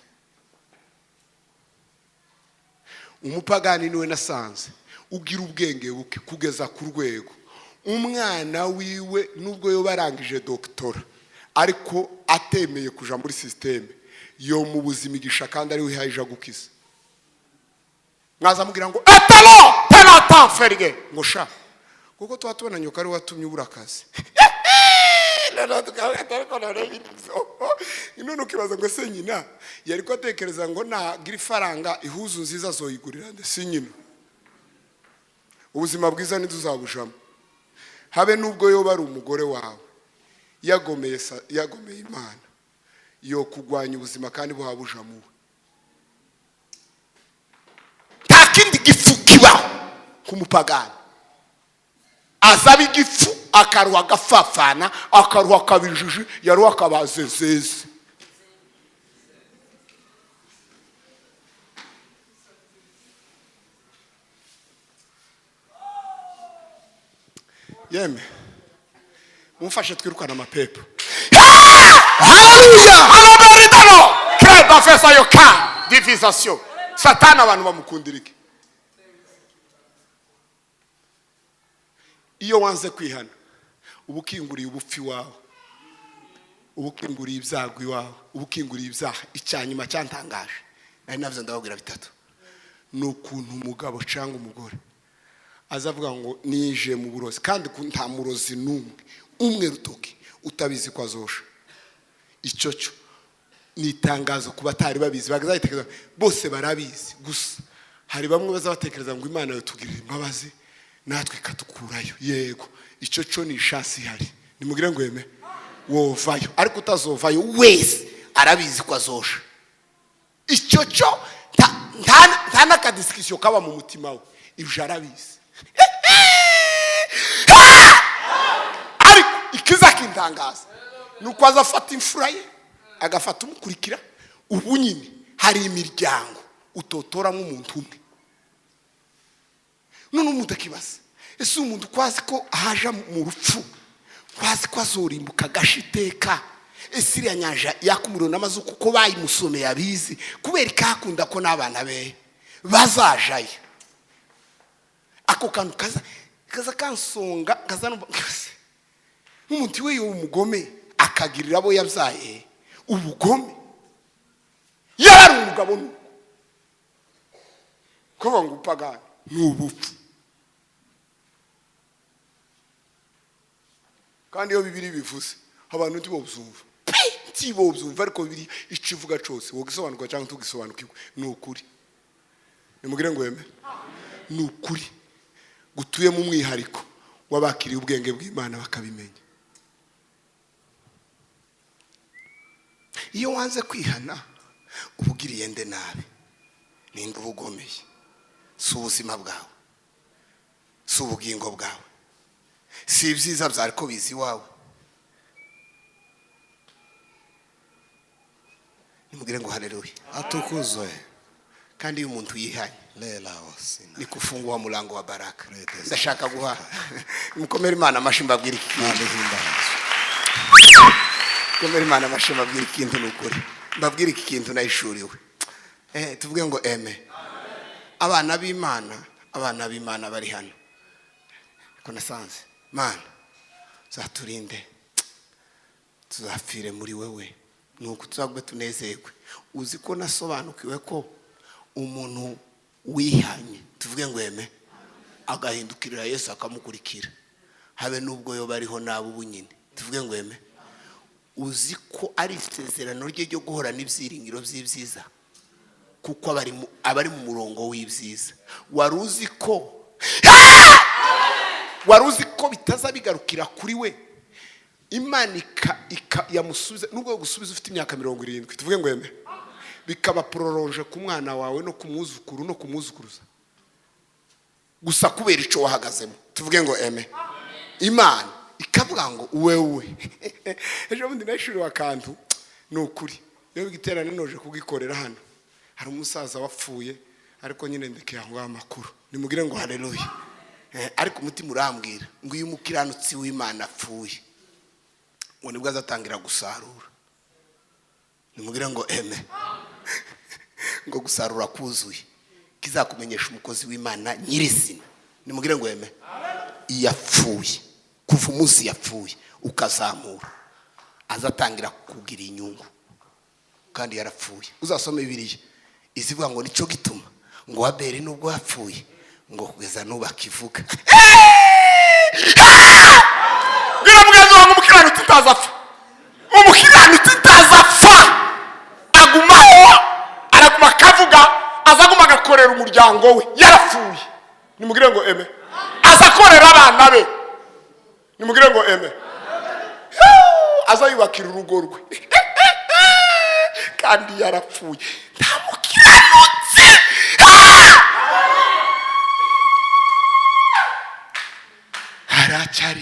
Umupagani niwe nasanze ugira ubwenge buke kugeza ku rwego umwana wiwe, nubwo yoba arangije doctorat ariko atemeye kuja muri système, yo mu buzima igisha kandi ariwe ihaye gukiza. Mwazamubwira ngo etalo tenatan ferge, ngo sha, kuko tuba tubona nyoka ari we watumye ubura akazi. Noneho tukavuga ati, ariko noneho none ukibaza ngo ese nyina yari ko atekereza ngo nagira ifaranga, ihuzu nziza azoyigurira nde? Si nyina. Ubuzima bwiza ntituzabujamo, habe n'ubwo yoba ari umugore wawe yagomeye yagomeye Imana, yo kugwanya ubuzima kandi buhabujamo we. Nta kindi gifu kibaho k'umupagani. Azaba igifu, akaruha agafafana, akaruha akabijiji, yaruha akabazezeze. Yeme, mumfashe twirukane amapepo. Haleluya. Aloberidano kreda fesa yo ka divisation. Satani abantu bamukundira iki? Iyo wanze kwihana, uba ukinguriye ubupfu iwawe, uba ukinguriye ibyago iwawe, uba ukinguriye ibyaha. Icyanyuma cyantangaje, nari nabyo ndababwira bitatu, ni ukuntu umugabo cyangwa umugore azavuga ngo nije mu burozi, kandi nta murozi n'umwe umwe rutoki utabizi ko azosha. Icyo cyo ni itangazo ku batari babizi. Bagazabitekereza bose barabizi, gusa hari bamwe bazabatekereza ngo Imana yatugirira imbabazi natwe ikatukurayo. Yego, icyo cyo ni ishasi ihari. Nimugire ngo yeme wovayo, ariko utazovayo wese arabizi ko azosha. Icyo cyo nta n'akadisikisiyo kaba mu mutima we, ibyo arabizi. Ariko ikiza kintangaza ni uko aza afata imfura ye, agafata umukurikira. Ubu nyine hari imiryango utotoramo umuntu umwe. None umuntu akibaza, ese umuntu ko azi ko ahaja mu rupfu, ko azi ko azorimbuka agasha iteka, ese iriya nyanja yaka umuriro n'amazuku kuko bayimusomeye abizi, kubera ikakunda ko n'abana be bazajayo? Ako kantu kaza kansonga, kaza numva nk'umuntu we umugome akagirira abo yabyaye ubugome. Yari umugabo nuko kuvuga ngo upagani ni ubupfu. Kandi iyo Bibiri bivuze, abantu ntibobyumva pe, ntibobyumva. Ariko Bibiri icyo ivuga cyose, wogisobanukirwa cyangwa ntugisobanukirwe, ni ukuri. Nimugire ngo weme, ni ukuri gutuyemo umwihariko w'abakiriye ubwenge bw'Imana bakabimenya. Iyo wanze kwihana, uba ugiriye nde nabi? Ninde uba ugomeye? Si ubuzima bwawe? Si ubugingo bwawe? Si ibyiza byari ko biza iwawe? Nimugire ngo haleluya. Atukuzwe. Kandi iyo umuntu yihanye, Lela wasina. ni kufungua mulango wa baraka. Leta. Ndashaka guha mukomere Imana amashyi, mbabwire iki kintu. Imana ihimbazwe. Mukomere Imana amashyi, mbabwire ikintu. Ni ukuri, mbabwire iki kintu nahishuriwe. Tuvuge ngo eme. Abana b'Imana, abana b'Imana bari hano, ariko nasanze Mana zaturinde tuzapfire muri wewe, nuko tuzagwe tunezerwe. Uzi ko nasobanukiwe ko umuntu wihanye, tuvuge ngo eme, agahindukirira Yesu akamukurikira, habe n'ubwo yoba ariho nabi ubu nyine, tuvuge ngo eme, uzi ko ari isezerano rye ryo guhorana ibyiringiro by'ibyiza, kuko abari mu murongo w'ibyiza. Wari uzi ko bitaza bigarukira kuri we? Imana yamusubiza, nubwo gusubiza ufite imyaka 70, tuvuge ngo yeme, bikaba prolongé ku mwana wawe no ku mwuzukuru no ku mwuzukuruza, gusa kubera icyo wahagazemo. Tuvuge ngo eme. Imana ikavuga ngo wewe, ejo bundi nashuriwe akantu. Ni ukuri, iyo igiterane noje kugikorera hano, hari umusaza wapfuye, ariko nyine ndekeye aho ngaho amakuru. Nimugire ngo haleluya. Ariko umutima urambwira ngo iyo umukiranutsi w'Imana apfuye, ngo nibwo azatangira gusarura. Nimubwire ngo eme. Ngo gusarura kuzuye kizakumenyesha umukozi w'Imana nyirizina. Nimubwire ngo eme. Yapfuye, kuva umunsi yapfuye ukazamura, azatangira kugira inyungu kandi yarapfuye. Uzasome Bibiliya, izivuga ngo nicyo gituma ngo Abeli nubwo yapfuye, ngo kugeza n'ubu akivuga. Bwira mugenzi wawe ngo umukiranutsi utazapfa, umukiranutsi utazapfa, agumaho, araguma akavuga, azaguma agakorera umuryango we yarapfuye. Nimubwire ngo eme. Aza akorera abana be. Nimubwire ngo eme. Aza yubakira urugo rwe kandi yarapfuye. Nta mukiranutsi. Haracyari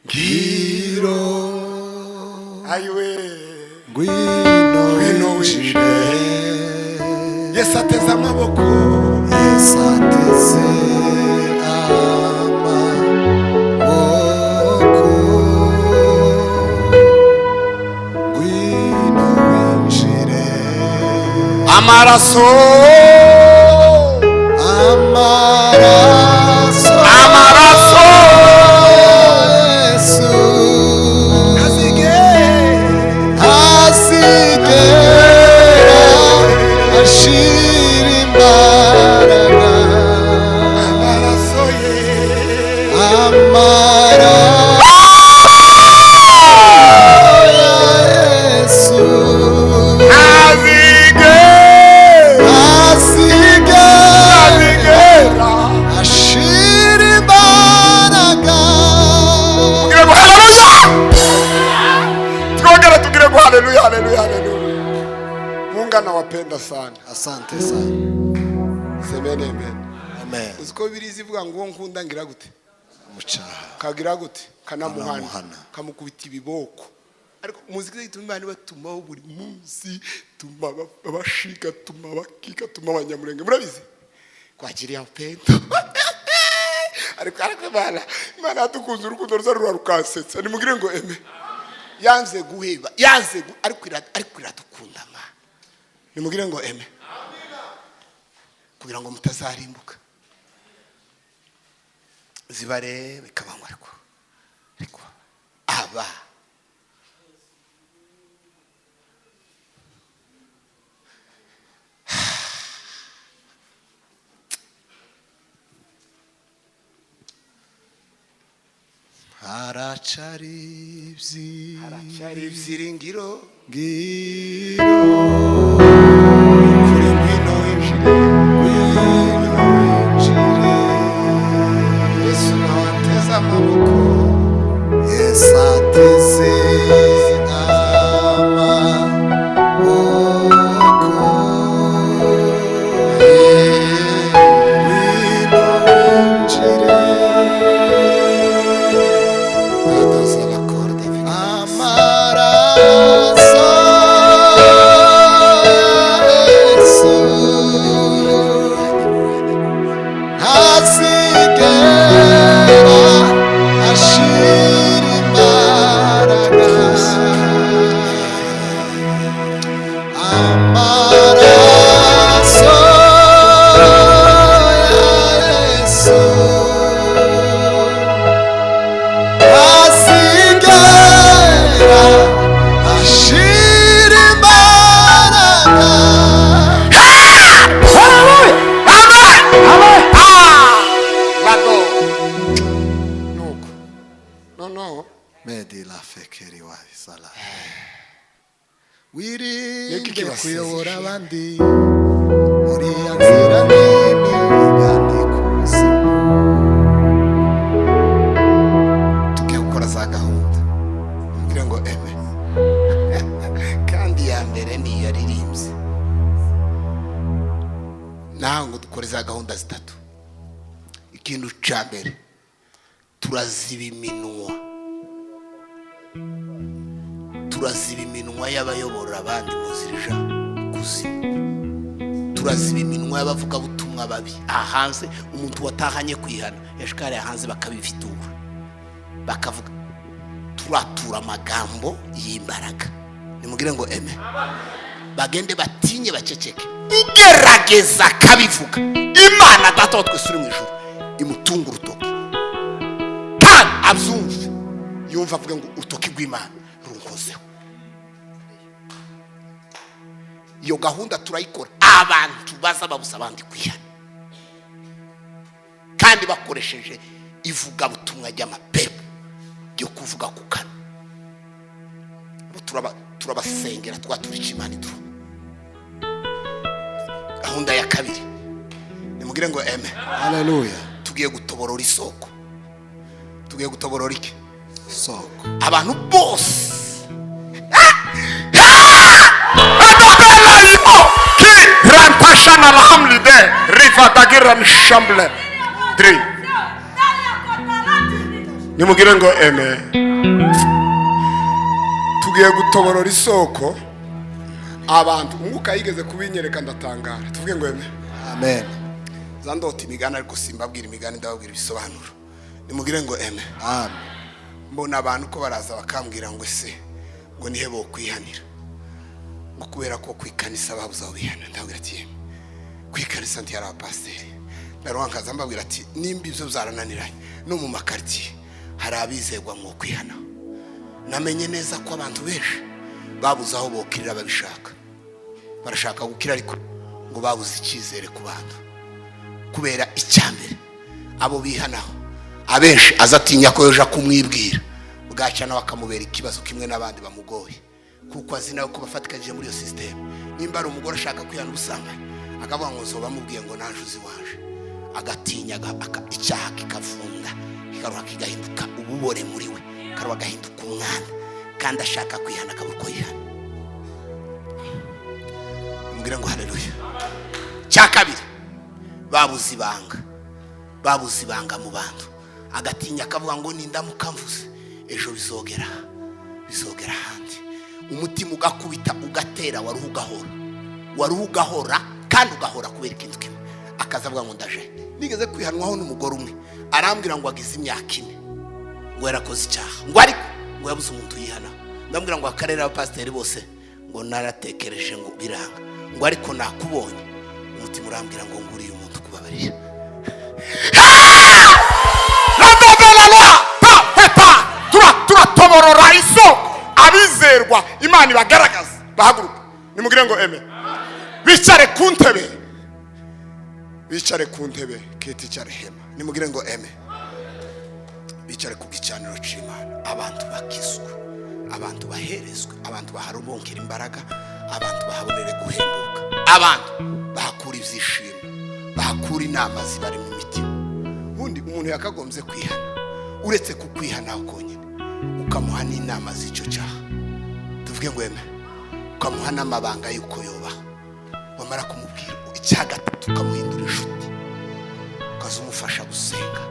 ibyiringiro. Ayiwe! Ngwino. Ngwino. Winjire. Yesu ateze amaboko. Yesu ateze amaboko, ngwino winjire. Amaraso. Amaraso. Amaraso. Yesu asigera ashira imbaraga. Amaraso ye. Amaraso ya Yesu. Azigera. Asigera. Azigera. Ashira imbaraga. Tugire ngo haleluya. Twongere tugire ngo haleluya, haleluya, haleluya. Mungu anawapenda sana. Asante sana. Semeni amen. Amen. Uzi ko Bibiliya ivuga ngo uwo nkunda ngira gute? Mucaha. Kagira gute? Kanamuhana. Kanamuhana. Kamukubita ibiboko. Ariko muzi ko ituma Imana ibatumaho buri munsi, tuma abashiga, tuma abakika, tuma abanyamurenge. Murabizi kwakiriya upendo. Ariko Imana yadukunze urukundo ruza rura rukansetsa. Nimugire ngo eme. Yanze guheba, yanze ariko iradukunda ma. Nimugire ngo eme, kugira ngo mutazarimbuka. Zibarebe ikabangwa, ariko aba Haracari haracyari ibyiringiro. Ibyiringiro. Kuri ngwino winjire. Ngwino winjire. Yesu nawe ateze amaboko. Yesu ateze amaboko, ngwino winjire. Adoza la corde avec Amaraso ya Yesu asigera ashira imbaraga. Amaraso ya Yesu asigera ashira imbaraga. Lado nuko noneho. Medi la fekeri wa sala. Niki Wirinde kibasezeye. kuyobora abandi muri ya nzira nini igana ikuzimu. Tugiye gukora za gahunda. Mubwire ngo eme. Kandi iya mbere niyo yaririmbye Nawe ngo dukore za gahunda zitatu. Ikintu cya mbere, turaziba iminwa, turaziba iminwa y'abayobora abandi mu nzira ija kuzimu, turaziba iminwa y'abavugabutumwa babi aha hanze. Umuntu watahanye kwihana yashikariye hanze bakabivitura, bakavuga. Turatura amagambo y'imbaraga. Nimugire ngo eme. Bagende batinye, baceceke. Ugerageza akabivuga, Imana Data wa twese uri mu ijuru imutunga urutoki kandi abyumve, yumva avuga ngo urutoki rw'Imana runkozeho. Iyo gahunda turayikora. Abantu baza babuza abandi kwihana kandi bakoresheje ivugabutumwa ry'amapepo ryo kuvuga ku kanwa. Abo turabasengera, twaturica. Imana iduha gahunda ya kabiri. Nimugire ngo eme. Haleluya. Tugiye gutoborora isoko. Tugiye gutoborora iki? Soko. Abantu bose Adabelaimo ki rampashana alhamlide rivadagira shamble dri. Nimugire ngo eme. Tugiye gutoborora isoko. Abantu Umwuka yigeze kubinyereka, ndatangara. Tuvuge ngo eme. Amen. Za ndota imigani, ariko simbabwira imigani, ndababwira ibisobanuro. Nimugire ngo eme. Amen. Mbona abantu ko baraza bakambwira ngo ese ngo nihe bo kwihanira, ngo kubera ko ku ikanisa babuze aho bihana. Ndabwira ati: "Yemwe, ku ikanisa ntiyari abapasiteri." Ndaruha nkaza mbabwira ati: "Nimba ibyo byarananiranye, no mu makaritsiye hari abizerwa mu kwihana." Namenye neza ko abantu benshi babuze aho bokirira babishaka. Barashaka gukira, ariko ngo babuze icyizere ku bantu, kubera icyambere abo bihanaho abenshi aza atinya ko yoja kumwibwira, bwaca nawe akamubera ikibazo kimwe n'abandi bamugoye, kuko azi nawe ko bafatikanyije muri iyo sisiteme. Nimba ari umugore ashaka kwihana ubusambanyi, akavuga ngo nzoba amubwiye ngo naje uzi waje, agatinya, icyaha kikavunda, kikaruha, kigahinduka ububore muri we, karuha agahinduka umwana, kandi ashaka kwihana akabura uko yihana. Mubwire ngo haleluya. Cya kabiri, babuze ibanga. Babuze ibanga mu bantu. Agatinya, akavuga ngo nindamuka mvuze ejo bizogera ahandi. Umutima ugakubita, ugatera, waruha ugahora, waruha ugahora, kandi ugahora kubera ikintu kimwe. Akaza avuga ngo ndaje. Nigeze kwihanwaho n'umugore umwe, arambwira ngo agize imyaka 4 ngo yarakoze icyaha, ngo ariko ngo yabuze umuntu yihana. Ndambwira ngo akarere abapasiteri bose, ngo naratekereje, ngo biranga, ngo ariko nakubonye, umutima urambwira ngo nguriye umuntu kubabarira. Radobelaloa pa peta. Turatoborora isoko. Abizerwa Imana ibagaragaza bahaguruka. Nimugire ngo eme. Bicare ku ntebe, bicare ku ntebe kiti cya rehema. Nimugire ngo eme. Bicare ku gicaniro cy'Imana. Abantu bakizwe, abantu baherezwe, abantu baharubunkira imbaraga, abantu bahabonere guhembuka, abantu bahakura ibyishimo, bahakura inama zibarimo imitima. Ubundi umuntu yakagombye kwihana, uretse kukwihanaho konyine, ukamuha n'inama z'icyo cyaha. Tuvuge ngo eme. Ukamuha n'amabanga y'uko yubaha. Wamara kumubwira, icya gatatu, ukamuhindura inshuti, ukaza umufasha gusenga,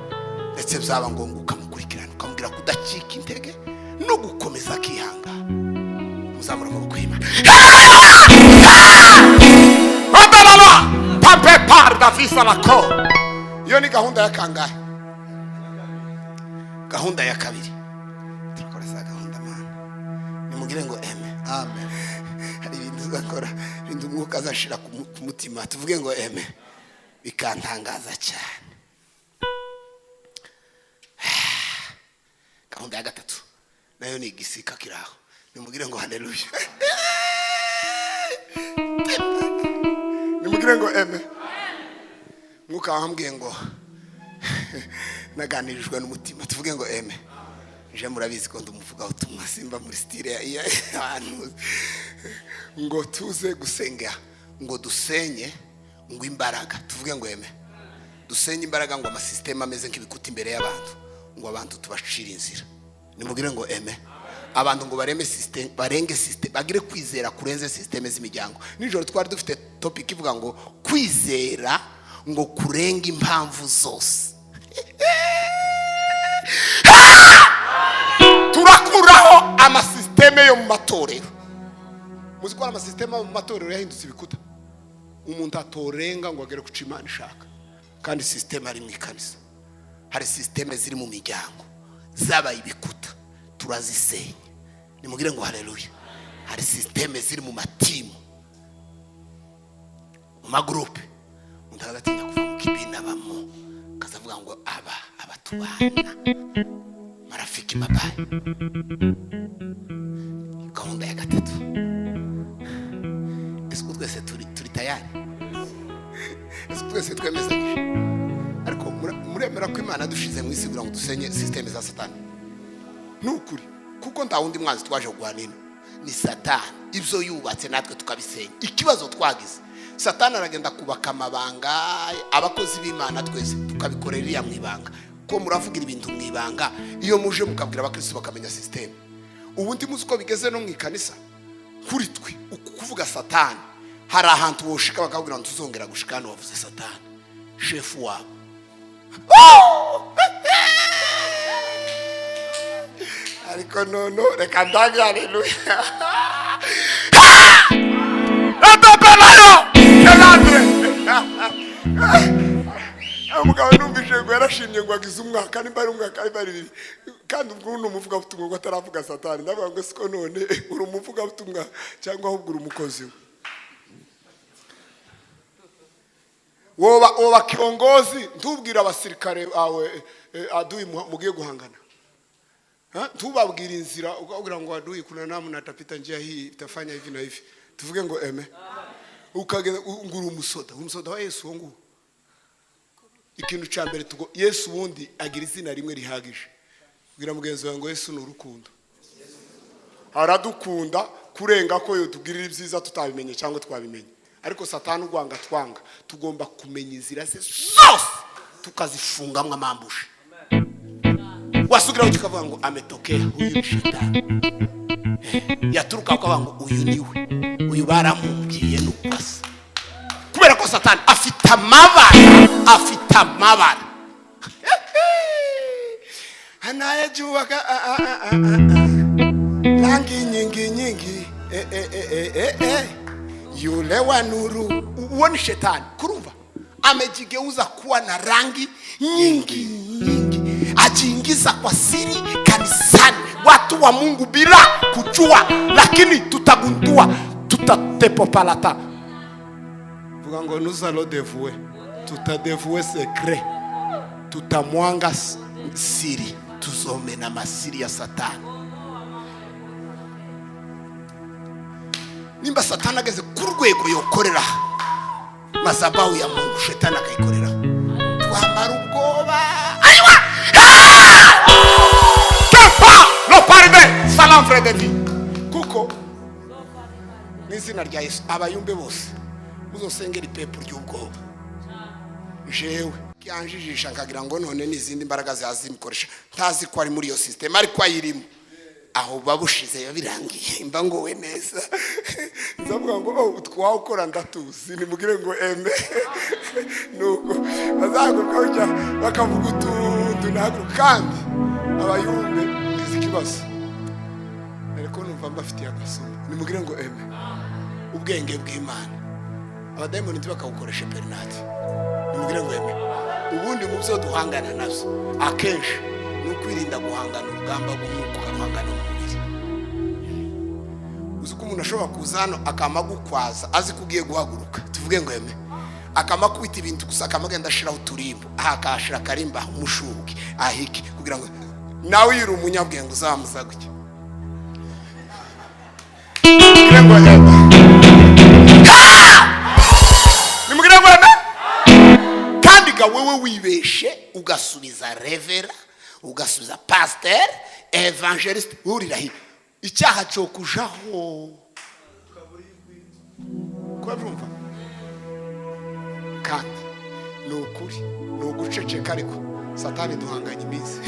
ndetse byaba ngombwa ukamukurikirana, ukamubwira kudacika intege no gukomeza akihangana. Muzamura amaboko y'Imana. Adalala pampe par davisa lako. Iyo ni gahunda ya kangahe? Gahunda ya kabiri. Turakora za gahunda mana. Nimugire ngo eme. Amen. Hari ibintu uzakora, ibintu Umwuka azashira ku mutima, tuvuge ngo eme, bikantangaza cyane. Gahunda ya gatatu nayo ni igisika kiraho. Nimugire ngo haleluya. Nimugire ngo eme. Mwuka wambwiye ngo naganirijwe n'umutima. Tuvuge ngo eme. Je murabizi ko ndumuvuga utumwa, simba muri style y'abantu. Ngo tuze gusenga, ngo dusenye ngo imbaraga. Tuvuge ngo eme. Dusenye imbaraga, ngo amasisiteme ameze nk'ibikuta imbere y'abantu, ngo abantu tubacire inzira. Nimugire ngo eme. Abantu ngo bareme system, barenge system, bagire kwizera kurenze system z'imiryango. Nijoro twari dufite topic ivuga ngo kwizera ngo kurenga impamvu zose. Turakuraho amasisiteme yo mu matorero. Muzi ko hari amasisiteme yo mu matorero yahindutse ibikuta, umuntu atorenga ngo agere ku cyo Imana ishaka. Kandi sisiteme ari mu ikanisa, hari sisiteme ziri mu miryango zabaye ibikuta, turazisenya. Nimugire ngo haleluya. Hari système ziri mu matimu, mu magurupe. Umuntu agatinya kuva mu kibina abamo, akazavuga ngo aba tubana marafiki mabaye. Gahunda ya gatatu, ese uko twese turi tayari? Ese twese twemezanyije? Ariko muremera ko Imana dushize mu isi kugira ngo dusenye système za Satani? Ni ukuri, kuko nta wundi mwanzi twaje kurwana ni Satani. Ibyo yubatse natwe tukabisenya. Ikibazo twagize, Satani aragenda kubaka amabanga, abakozi b'Imana twese tukabikorera iriya mu ibanga. Ko muravugira ibintu mu ibanga, iyo muje mukabwira abakristo bakamenya système. Ubundi muzi uko bigeze no mu ikanisa kuri twe, uku kuvuga Satani, hari ahantu woshika bakabwira ngo tuzongera gushika hano wavuze Satani shefu wabo. Ariko nono reka ndange. Haleluya! Atapelayo kelandre. Umugabo numvise ngo yarashimye, ngo agize umwaka, nimba ari umwaka, nimba ari ibiri, kandi ubwo ni umuvugabutumwa ngo ataravuga Satani. Ndavuga ngo siko none uri umuvugabutumwa cyangwa ahubwo uri umukozi we? Woba kiongozi, ntubwire abasirikare bawe adui mugiye guhangana. Ha? Ntubabwire inzira, ukabwira ngo adui kuna namna atapita njia hii, itafanya hivi na hivi. Tuvuge ngo amen. Ukagenda ngo uri umusoda wa Yesu. Uwo nguwo, ikintu cya mbere tugo Yesu ubundi agira izina rimwe rihagije. Bwira mugenzi wawe ngo Yesu ni urukundo. Aradukunda kurenga ko yotugirira ibyiza tutabimenye cyangwa twabimenye. Ariko Satani urwanga twanga, tugomba kumenya inzira ze zose, tukazifungamo amambushe. Wasubiraho kikavuga ngo ametokea, huyu ni shetani. Yaturuka ukavuga ngo uyu niwe, uyu baramubwiye nuko asa. Kubera ko Satani afite amabara, afite amabara. Anayejua rangi nyingi nyingi, eh, eh, eh, eh, eh, eh. Yule wa nuru, uwo ni shetani. Kurumva amejigeuza kuwa na rangi nyingi nyingi, ajiingiza kwa siri kanisani, watu wa Mungu bila kujua, lakini tutagundua, tutatepopalata. Vuga ngo nous allons dévouer, tutadévouer secret, tutamwanga siri, tuzomena amasiri ya Satani. Nimba Satani ageze ku rwego yokorera mazabahu ya Mungu, shetani akayikorera, twamara ubwoba. Aiwa kepa no parve salam frede, kuko mu izina rya Yesu, abayumbe bose muzosengera ipepu ry'ubwoba. Jewe kianjijisha nkagira ngo none n'izindi mbaraga zazimikoresha, ntazi ko ari muri iyo system, ariko ayirimo. Aho babushize biba birangiye, mba ngowe neza. Nzavuga ngo oh, twawukora ndatuzi. Nimugire ngo amen. Nuko bazahaguruka gutya bakavuga utuntu, nahaguruka. Kandi abayumbe ngize ikibazo, ariko numva mbafitiye agasomo. Nimugire ngo amen. Ubwenge bw'Imana abadayimoni ntibakawukoreshe perinati. Nimugire ngo amen. Ubundi mu byo duhangana nabyo akenshi ni ukwirinda guhangana urugamba rw'umwuka ukaruhangana mu mubiri. Uzi ko umuntu ashobora kuza hano akama gukwaza azi ko ugiye guhaguruka? Tuvuge ngo amen. Akama kubita ibintu gusa, akama agenda ashiraho uturimbo aha, akahashira akarimba umushuke ahiki, kugira ngo nawe iyo uri umunyabwenge uzamuza gutya. Nimugire ngo amen. Nimugire ngo amen. Kandi ga wewe wibeshe ugasubiza reverend, ugasubiza pasteur, évangéliste, urirahi icyaha cyo kujaho kuba. Kandi ni ukuri, ni uguceceka. Ariko Satani duhanganye iminsi,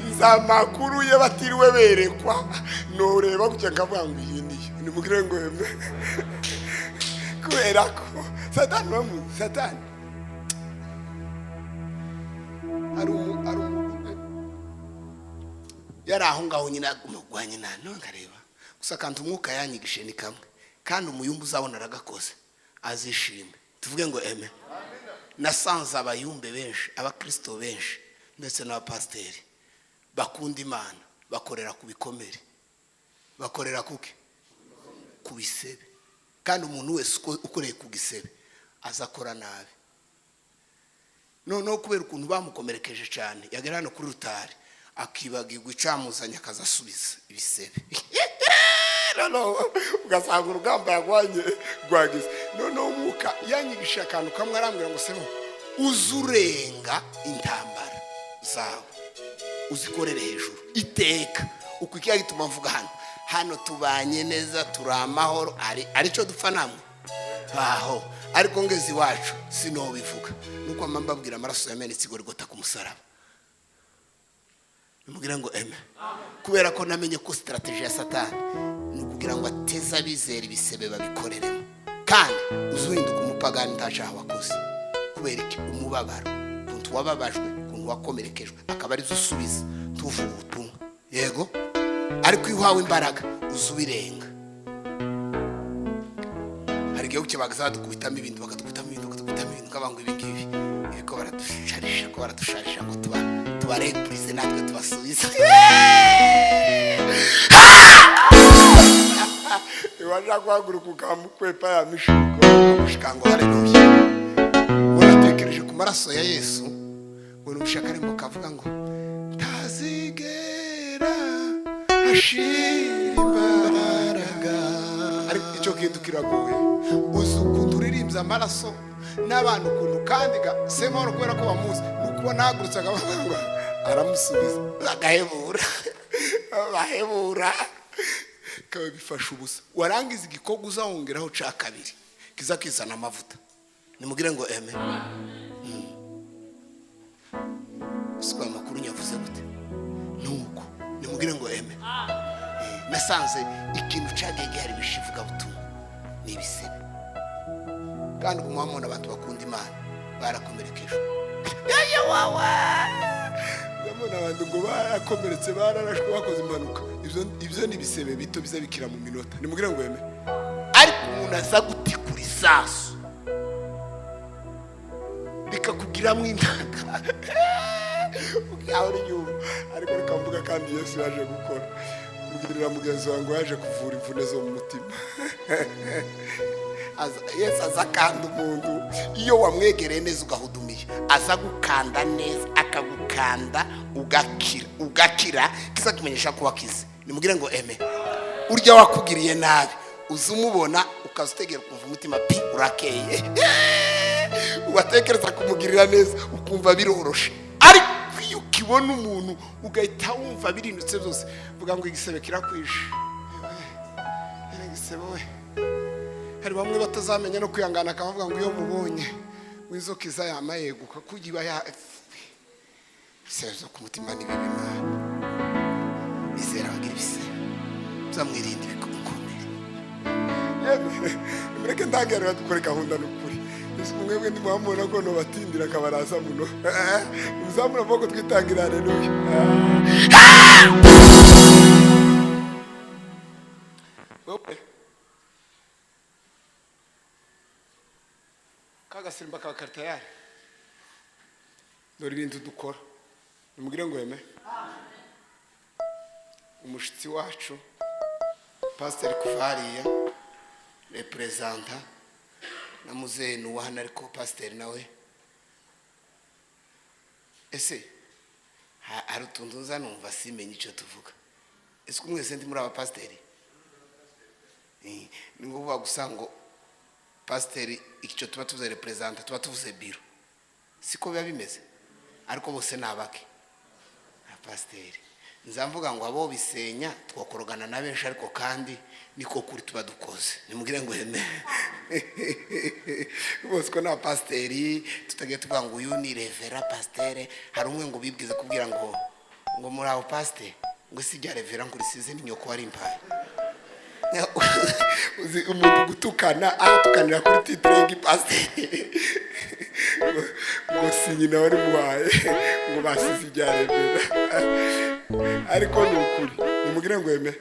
nzi amakuru ye batiriwe berekwa. Nureba gutya nkavuga ngo iyi niyo. Nimugire ngo amen. Kubera ko Satani bamuzi, Satani ari yari aho ngaho nyine aguma nyina. None nkareba gusa kandi umwuka yanyigishe ni kamwe, kandi umuyumba uzabona aragakoze azishime. Tuvuge ngo amen. Nasanze abayumbe benshi, abakristo benshi, ndetse n'abapasiteri bakunda Imana, bakorera ku bikomere. Bakorera kuki? Ku bisebe. Kandi umuntu wese ukoreye ku gisebe aza akora nabi. Noneho kubera ukuntu bamukomerekeje cyane, yagera hano kuri rutari akibagirwa icamuzanye, akaza asubiza ibisebe. Noneho ugasanga urugamba yarwanye rwagize. Noneho Umwuka yanyigisha akantu kamwe, arambwira ngo: "Semo uze urenga intambara zawe, uzikorere hejuru iteka." Uko ikiya gituma mvuga hano, hano tubanye neza, turi amahoro, ari aricyo dupfa namwe aho. Ariko ngeze iwacu sinobivuga, nuko mba mbabwira amaraso yamenetse i Gorigota ku musaraba. Nimubwira ngo eme, kubera ko namenye ko stratégie ya Satani ni ukugira ngo ateze abizera ibisebe babikoreremo, kandi uzuhinduka umupagani nta wakoze. Kubera iki? Umubabaro, ukuntu wababajwe, ukuntu wakomerekejwe, akaba arizo usubiza tuvuga ubutumwa. Yego, ariko iyo uhawe imbaraga uza ubirenga. Hari igihe buke bakazadukubitamo ibintu, bakadukubitamo ibintu, bakadukubitamo ibintu, ukavuga ngo ibi ngibi ibi ko baradusharisha, ko baradusharisha ngo tuba tubarepurize, natwe tubasubize. Iwaja guhaguruka ukamukwepa ya mishuko, ukamushika ngo haleluya. Ngo natekereje ku maraso ya Yesu, ngo numvise akarembo kavuga ngo ntazigera ashira imbaraga. Ariko icyo kintu kiragoye. Uzi ukuntu uririmbye amaraso n'abantu, ukuntu kandi ga Semahoro, kubera ko bamuzi, ni ukubona ahagurutse akavuga ngo aramusubiza, bagahebura, bahebura bikaba bifasha ubusa. Warangiza igikorwa uzawongeraho cya kabiri kiza kizana amavuta. Nimugire ngo eme. Siko aya makuru nyavuze gute? Nuko nimugire ngo eme. Nasanze ikintu cyagiye gihari bishivugabutumwa ni ibisebe. Kandi ubu mubona abantu bakunda Imana barakomerekejwe. Yewe wawe, ndabona abantu ngo barakomeretse, bararashwe, bakoze impanuka. Ibyo ni ibisebe bito biza bikira mu minota. Nimubwire ngo yeme. Ariko umuntu aza gutikura isasu rikakugiramo intaka ukahora inyuma. Ariko reka mvuga, kandi Yesu yaje gukora. Mbwirira mugenzi wawe ngo yaje kuvura imvune zo mu mutima. Yesu aza akanda umuntu. Iyo wamwegereye neza ugahudumiye, aza gukanda neza, akagukanda ugakira, ugakira kiza kumenyesha ko wakize. Nimubwire ngo eme. Urya wakugiriye nabi uza umubona, ukaza utegera, ukumva umutima pi urakeye, watekereza kumugirira neza ukumva biroroshe. Ariko iyo ukibona umuntu ugahita wumva birindutse byose, vuga ngo igisebe kirakwishe. Ewe, igisebe we. Hari bamwe batazamenya no kwihangana, akabavuga ngo iyo mubonye ngo inzoka iza yama yeguka kugira ya ibisebe byo ku mutima. Ni bibi Mana. Bizera bagira ibisebe, uzamwirinda ibikomere. Yemwe, mureke ndangarira, dukore gahunda. Ni ukuri mwebwe ntimuhamubona ko nobatindira akabaraza muno. Muzamura amaboko twitangira. Haleluya. Wowe kagasimba ka karitayari, dore ibintu dukora. Nimubwire ngo yeme. Umushyitsi wacu pasiteri kuva hariya, représentant na muzehe ni uwa hano, ariko pasiteri nawe ese hari utuntu nza numva simenye icyo tuvuga. Ese ko mwese ndi muri abapasiteri? Ni ngombwa gusa ngo pasiteri, icyo tuba tuvuze représentant, tuba tuvuze biro, siko biba bimeze? Ariko bose ni abake pasiteri. Nzamvuga ngo abo bisenya twakorogana na benshi, ariko kandi niko kuri tuba dukoze. Nimubwire ngo yeme. Bose ko ni abapasiteri, tutagiye tuvuga ngo uyu ni révérend pasiteri. Hari umwe ngo bibwize kubwira ngo muri abo pasiteri, ngo si ibya révérend, ngo urisize ni nyoko wari impaye. Uzi umuntu gutukana, aratukanira kuri titre y'igipasiteri, ngo si nyina wari muhaye, ngo basize ibya révérend. Ariko ni ukuri. Nimubwire ngo yeme.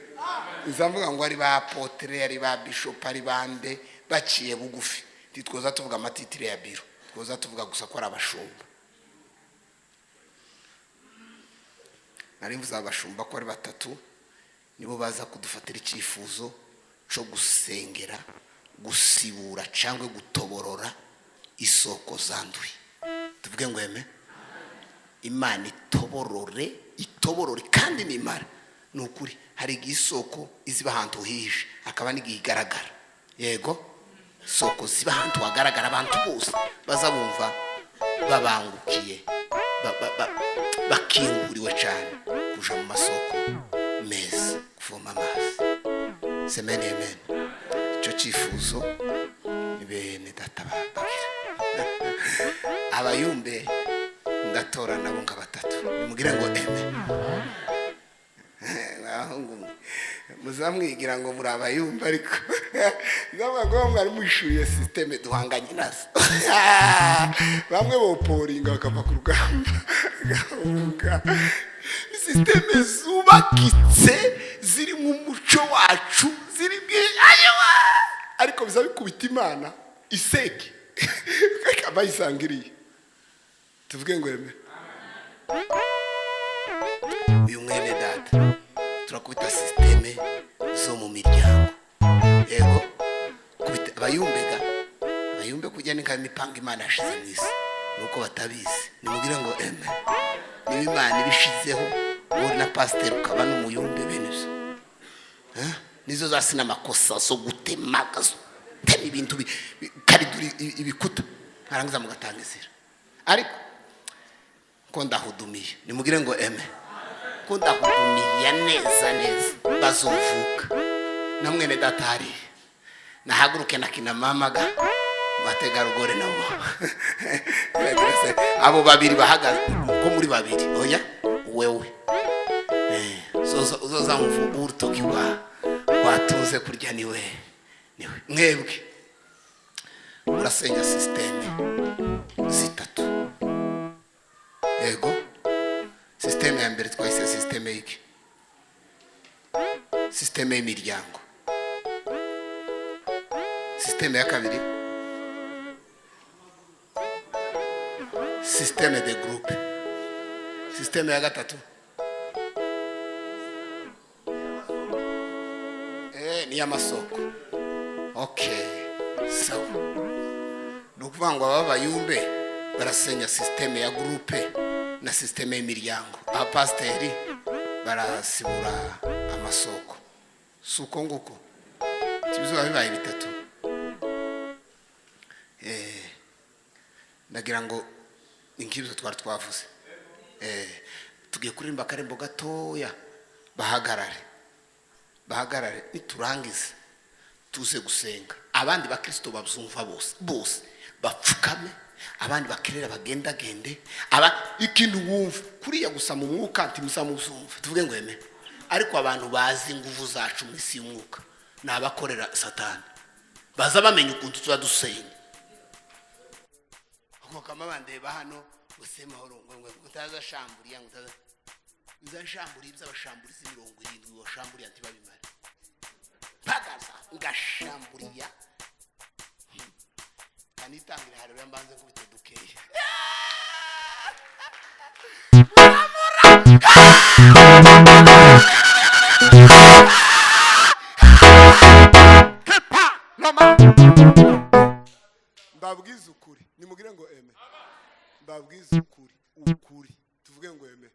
Nzavuga ngo ari ba apôtre, ari ba bishop, ari bande baciye bugufi, ntitwoza tuvuga ama titre ya biro, twoza tuvuga gusa ko ari abashumba. Nari mvuze abashumba ko ari batatu. Nibo baza kudufatira icyifuzo cyo gusengera, gusibura cyangwa gutoborora isoko zanduye. Tuvuge ngo eme. Imana itoborore, itoborore. Kandi nimara, ni ukuri, hari igihe isoko iziba ahantu hihishe, hakaba n'igihe igaragara. Yego, isoko ziba ahantu hagaragara, abantu bose baza bumva babangukiye, bakinguriwe cyane kuja mu masoko meza kuvoma amazi. Semeni, amen. Icyo cyifuzo ni bene data bagira. Abayumbe ndatora nabo nka batatu. Nimugire ngo eme. Abahungu mwe, muzamwigira ngo muri abayumbe, ariko ndavuga ngo mwari mwishyuriye système duhanganye nazo. Bamwe boporinga bakava ku rugamba, gahunga. Système zubakitse, ziri mu muco wacu, ziri ayowa, ariko biza bikubita Imana iseke bayisangiriye. Tuvuge ngo eme. Uyu mwene data, turakubita système zo mu miryango. Yego, kubita abayumbega, abayumbe kujya ni nka imipanga Imana yashize mu isi, nuko batabizi. Nimubwire ngo eme. Niba Imana ibishizeho, wowe na pasiteri ukaba n'umuyumbe, bene ibyo. Eh? Nizo zasi n'amakosa zo gutema, gutema ibintu karidura ibikuta, mwarangiza mugatanga inzira. Ariko ko ndahudumiye, nimugire ngo eme, ko ndahudumiye neza neza, bazovuka na mwene data hariya nahaguruke na kina mamaga bategarugori nabo. Abo babiri bahagaze ko muri babiri, oya wewe. Uzoza wumva urutoki rwatunze kurya, niwe niwe. Mwebwe murasenya système zitatu. Yego, système ya mbere twahise système y'iki? Système y'imiryango. Système ya kabiri, système de groupe. Système ya gatatu ni iy'amasoko. Okay, sawa. Ni ukuvuga ngo aba bayumbe barasenya système ya groupe na système y'imiryango, abapasiteri barasibura amasoko. Si uko nguko ibizuba bibaye bitatu? Ndagira ngo ni nk'ibyo twari twavuze. Tugiye kuririmba akarembo gatoya, bahagarare, bahagarare. Niturangiza tuze gusenga. Abandi bakristo babyumva bose bose bapfukame, abandi bakirera bagendagende. Aba ikintu wumva kuriya gusa mu mwuka ntimusamuzumva. Tuvuge ngo eme. Ariko abantu bazi ingufu zacu mu isi y'umwuka ni abakorera Satani, baza bamenya ukuntu tuba dusenya. Bakama bandeba hano ngo Semahoro, ngo utazashamburiya, ngo utaza nzashamburiye iby'abashamburizi 70 bashamburiya ntibabimare. Mpagaza ngashamburiya, kanitangira hariya, mbanze nkubite dukeya. Kepa Roma, mbabwize ukuri. Nimugire ngo eme. Mbabwize ukuri, ukuri. Tuvuge ngo eme.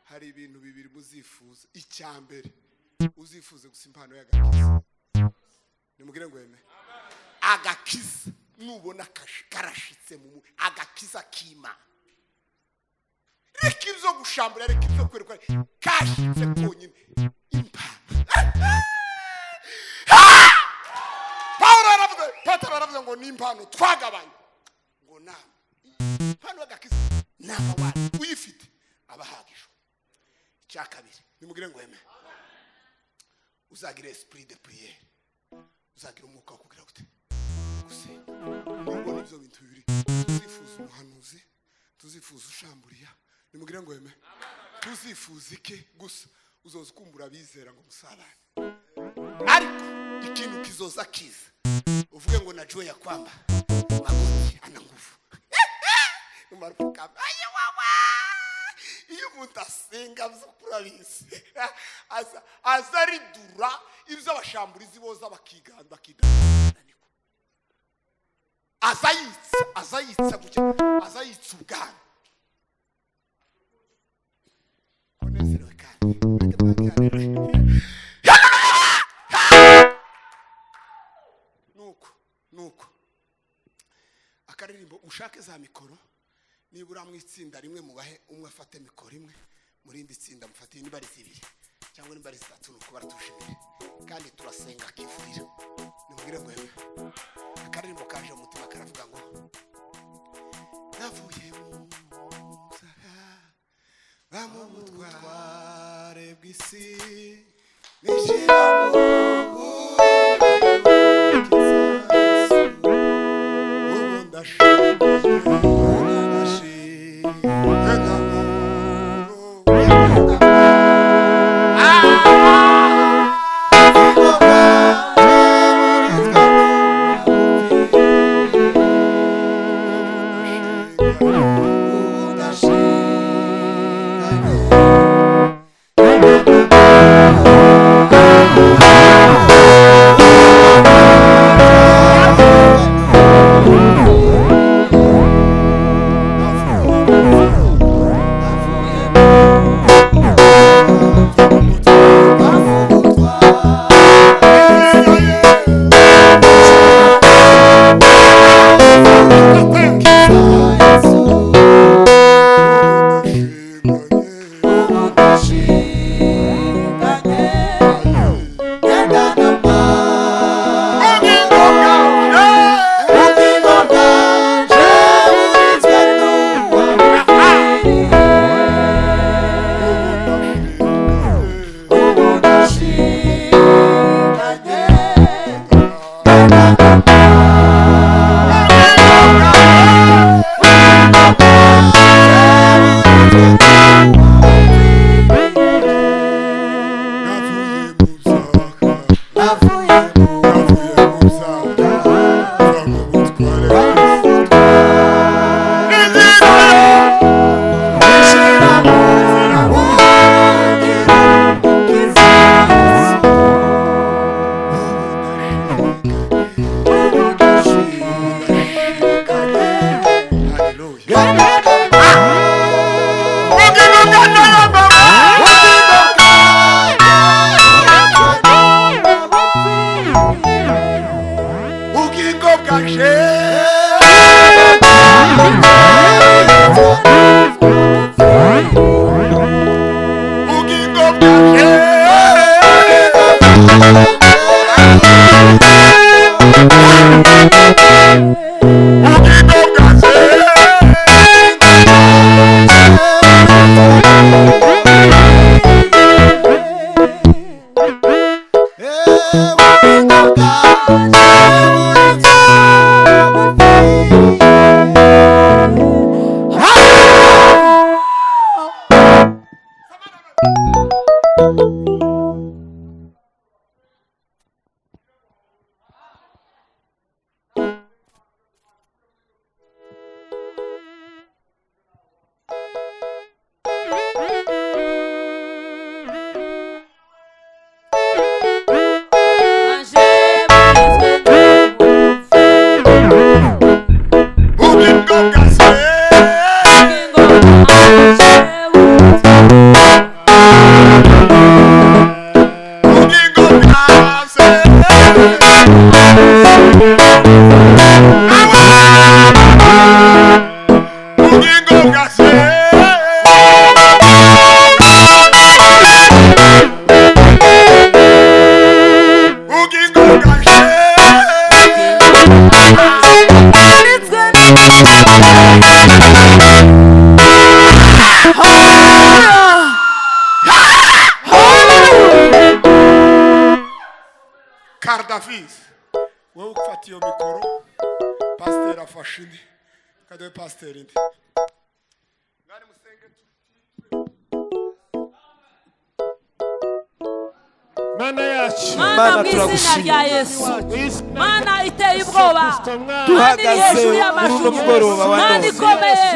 Hari ibintu bibiri muzifuza. Icya mbere, uzifuze gusa impano y'agakiza. Nimugire ngo eme. Agakiza nubona karashitse mu agakiza k'Imana, reka ibyo gushambura, reka ibyo kwerekwa, kashitse konyine impano. Pawulo yaravuze, Petero yaravuze ngo ni impano twagabanye, ngo nama impano y'agakiza nama wani uyifite aba ahagijwe. Icya kabiri, nimugire ngo eme, uzagira esprit de prière, uzagira umwuka wo kugira gute? Gusenga. Nubona ibyo bintu bibiri, tuzifuza umuhanuzi, tuzifuza ushamburiya. Nimugire ngo eme. Tuzifuza iki gusa? Uzoza ukumbura abizera ngo musabane, ariko ikintu kizoza kiza uvuge ngo najua ya kwamba magoti ana nguvu. Umarupfukama, ayewawa. Iyo umuntu asenga by'ukuri abizi, aza aridura ibyo abashamburizi boza bakiganda bakidananirwa. Aza yitsa, aza yitsa gutya, aza yitsa ubwana. Unezerewe kandi nuko akaririmbo ushake za mikoro, nibura mu itsinda rimwe mubahe umwe afate mikoro imwe, mu rindi tsinda mufate niba ari zibiri cyangwa niba ari zitatu, nuko baratushimire kandi turasenga akivurira. Nimubwire ngo yewe akaririmbo kaje mu mutima karavuga ngo navuye mu nzara bamubutware bw'isi nishyira mu bukiza ubu ndashimye. Ubugingo bwanje ubugingo bwanje ubugingo bwanje. Ubugingo bwanje ubugingo bwanje ubugingo bwanje ubugingo bwanje. Kardafis wowe ufata iyo mikoro, pasiteri afashe indi, kaduhe pasiteri indi. Mwari musenge. Mana yacu. Mana Mana, mu izina turagushima. rya Yesu, Mana iteye ubwoba, Mana iri Duhagaze hejuru muri uno y'amajuru, mugoroba wa Mana none. ikomeye,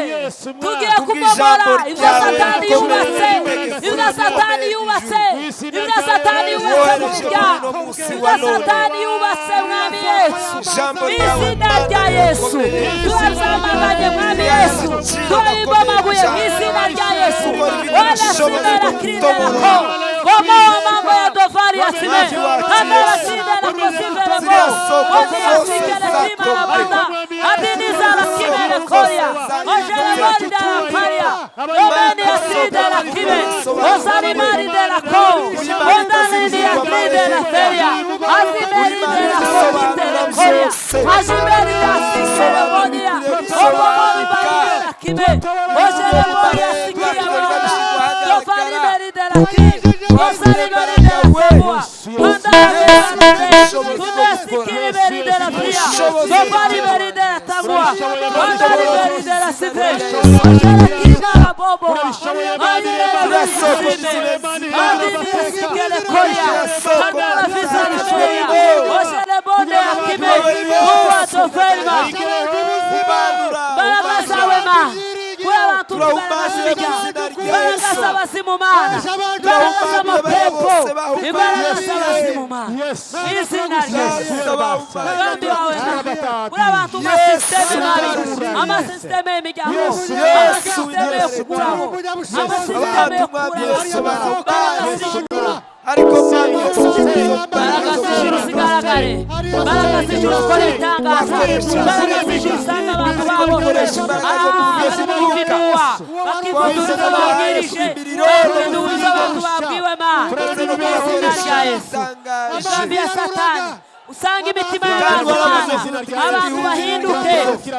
tugiye Kubw'ijambo kubomora ibyo ryawe Satani rikomeye yubatse, ritegetse ibyo Satani yubatse, ibyo Satani yubatse mu Wohereje muri miryango, uno munsi ibyo wa none. Satani yubatse, Mwami Yesu, Ijambo mu ryawe, izina Mana, rya Yesu, rikomeye. turabyamaganye, Mwami Yesu, turabibomaguye mu izina rya Yesu. Gukora ibintu Wala bishoboye simera kirimera ko kutobora. bomoa mambo ya dofari ya sime kandara simera ko simere bo oni ya sikere kima la banda adiniza la kimere koria ojere mori de la paria omeni ya side la kime osari mari de la ko ondani ni ya kride la feria azimeri de la ko de la koria azimeri ya sikere monia obomori bari de la kime ojere mori ya sikia banda dofari meri de la kime osari mari de la kemua Mugambi wawe kuri abantu, amasisiteme mabi, amasisiteme y'imiryango, amasisiteme yo kuguraho, amasisiteme yo kuguraho. Ariko Mwami Yesu, Imbaraga z'ijuru zigaragare, imbaraga z'ijuru zikora ibitangaza, imbaraga z'ijuru usanga abantu babohereje bakividuwa, bakivudura ibyo babwirije, bakivudura ibyo abantu babwiwe. Mana, mu izina rya Yesu, imigambi ya Satani usanga imitima y'abantu, Mana, abantu bahinduke,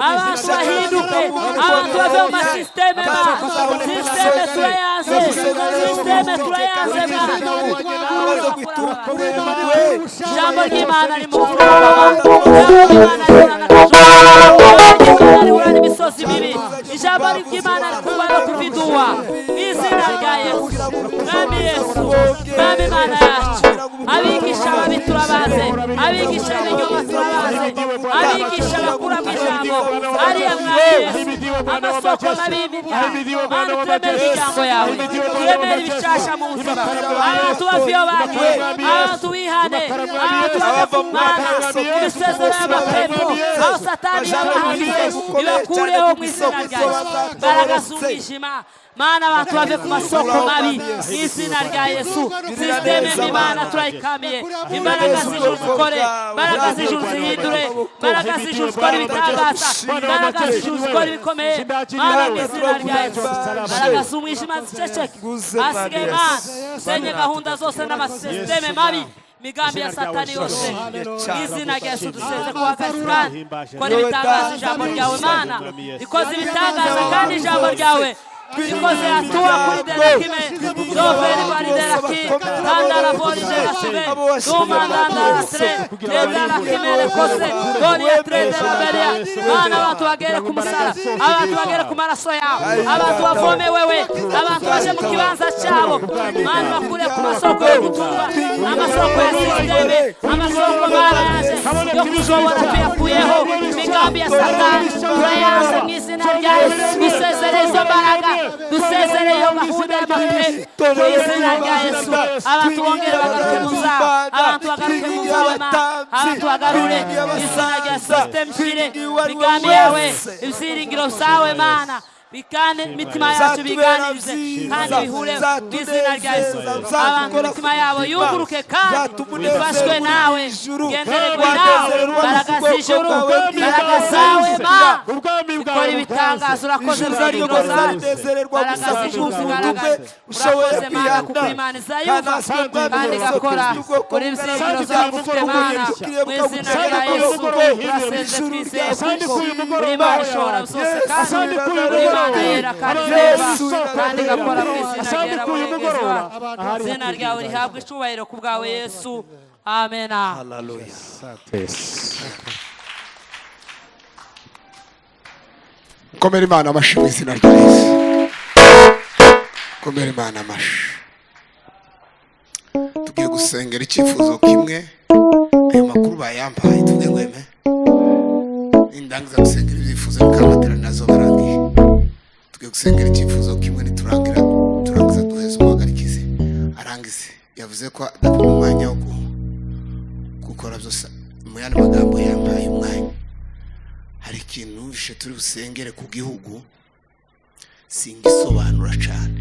abantu bahinduke, abantu bave mu masisiteme. Mana, sisiteme turayanze, sisiteme turayanze. Mana, ijambo ry'Imana rimukura, ijambo ry'Imana rizana akajoro, ijambo ry'Imana rihura n'imisozi mibi, ijambo ry'Imana rikuba no kuviduwa mu izina rya Yesu. Mwami Yesu, Mwami Imana yacu, abigisha babi turabaze, abigisha b'inyuma turabaze, abigisha bakura mu ijambo ariya. Mwami Yesu, amasoko mabi y'imiryango, Mana, turemere imiryango yawe, turemere ibishasha mu buzima, abantu bava iyo bagiye, abantu bihane, abantu bave ku Mana mu misezero y'amapepo aho Satani yabahanze, ibakureho mu izina rya Yesu. Imbaraga z'umwijima, Mana, abantu bave ku masoko mabi mu izina rya Yesu. Sisiteme mbi, Mana, turayikamiye. Imbaraga z'ijuru zikore, imbaraga z'ijuru zihindure, imbaraga z'ijuru zikore ibitangaza, imbaraga z'ijuru zikore ibikomeye. Mana, mu izina rya Yesu, imbaraga z'umwijima ziceceke. Hasigaye, Mana, usenye gahunda zose n'amasisiteme mabi, migambi ya Satani yose mu izina rya Yesu. Dusenze kuhagaze kandi kora ibitangaza. Ijambo ryawe, Mana, rikoze ibitangaza, kandi ijambo ryawe rikoze hatua kuri delakime doveri bari delaki kandara vori delasive dumandandara tre ledelakime lekose dori ya tre delaberia. Mana, abantu bagere ku musara, abantu bagere ku maraso yawe, abantu bavome wewe, abantu baje mu kibanza cyabo. Mana, bakure ku masoko yo gutunga, amasoko ya sisiteme, amasoko, Mana yaje yo kushobora, tuyakuyeho. Imigambi ya Satani turayanze mu izina rya Yesu. Dusezere izo mbaraga, dusezere iyo gahunda y'amapine mu izina rya Yesu. Abantu bongere bagaruke mu zabo, abantu bagaruke mu zabo. Mana, abantu bagarure mu izina rya sisiteme shire imigambi yawe, ibyiringiro byawe. Mana, bikane imitima yacu, biganirize kandi bihure mu izina rya Yesu. Abantu imitima yabo yuguruke kandi bifashwe nawe, gendererwe nawe. Mbaraga z'ijuru, mbaraga zawe, ma ikora ibitangaza. Urakoze byiringiro zacu, mbaraga z'ijuru zigaragara. Urakoze, Mana, kuko Imana izayumva kandi igakora kuri ibyiringiro zawe ufite. Mana, mu izina rya Yesu turasenze, twizeye kuko uri Imana ishobora byose, kandi uri Imana yera kandi ireba kandi igakora mu izina ryera. Murengezi wacu, izina ryawe rihabwa icyubahiro ku bwawe Yesu. Amena. Komera Imana amashyi mu izina rya Yesu. Komera Imana amashyi. Tugiye gusengera icyifuzo kimwe. Ayo makuru bayampaye, tuvuge ngo eme. Nindangiza gusengera ibyifuzo, bikaba nazo barangiye. Tugiye gusengera icyifuzo kimwe, niturangira turangiza duheze umuhagarikizi arangize. Yavuze ko adafite umwanya wo gukora byose. Mu yandi magambo, yampaye umwanya. Hari ikintu numvishe turi busengere ku gihugu, singisobanura cyane,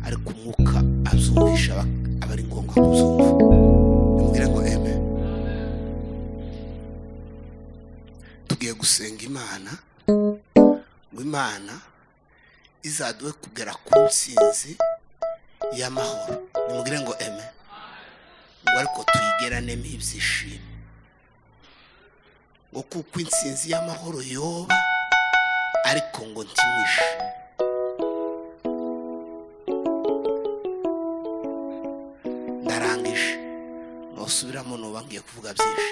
ariko umwuka abyumvisha aba ari ngombwa kubyumva. Nimubwire ngo eme. Tugiye gusenga Imana ngo Imana izaduhe kugera ku ntsinzi y'amahoro. Nimubwire ngo eme. Ngo ariko tuyigeranemo ibyishimo, ngo kuko intsinzi y'amahoro yoba, ariko ngo ntimwishe. Ndarangije, ntusubiramo, nuba ngiye kuvuga byinshi.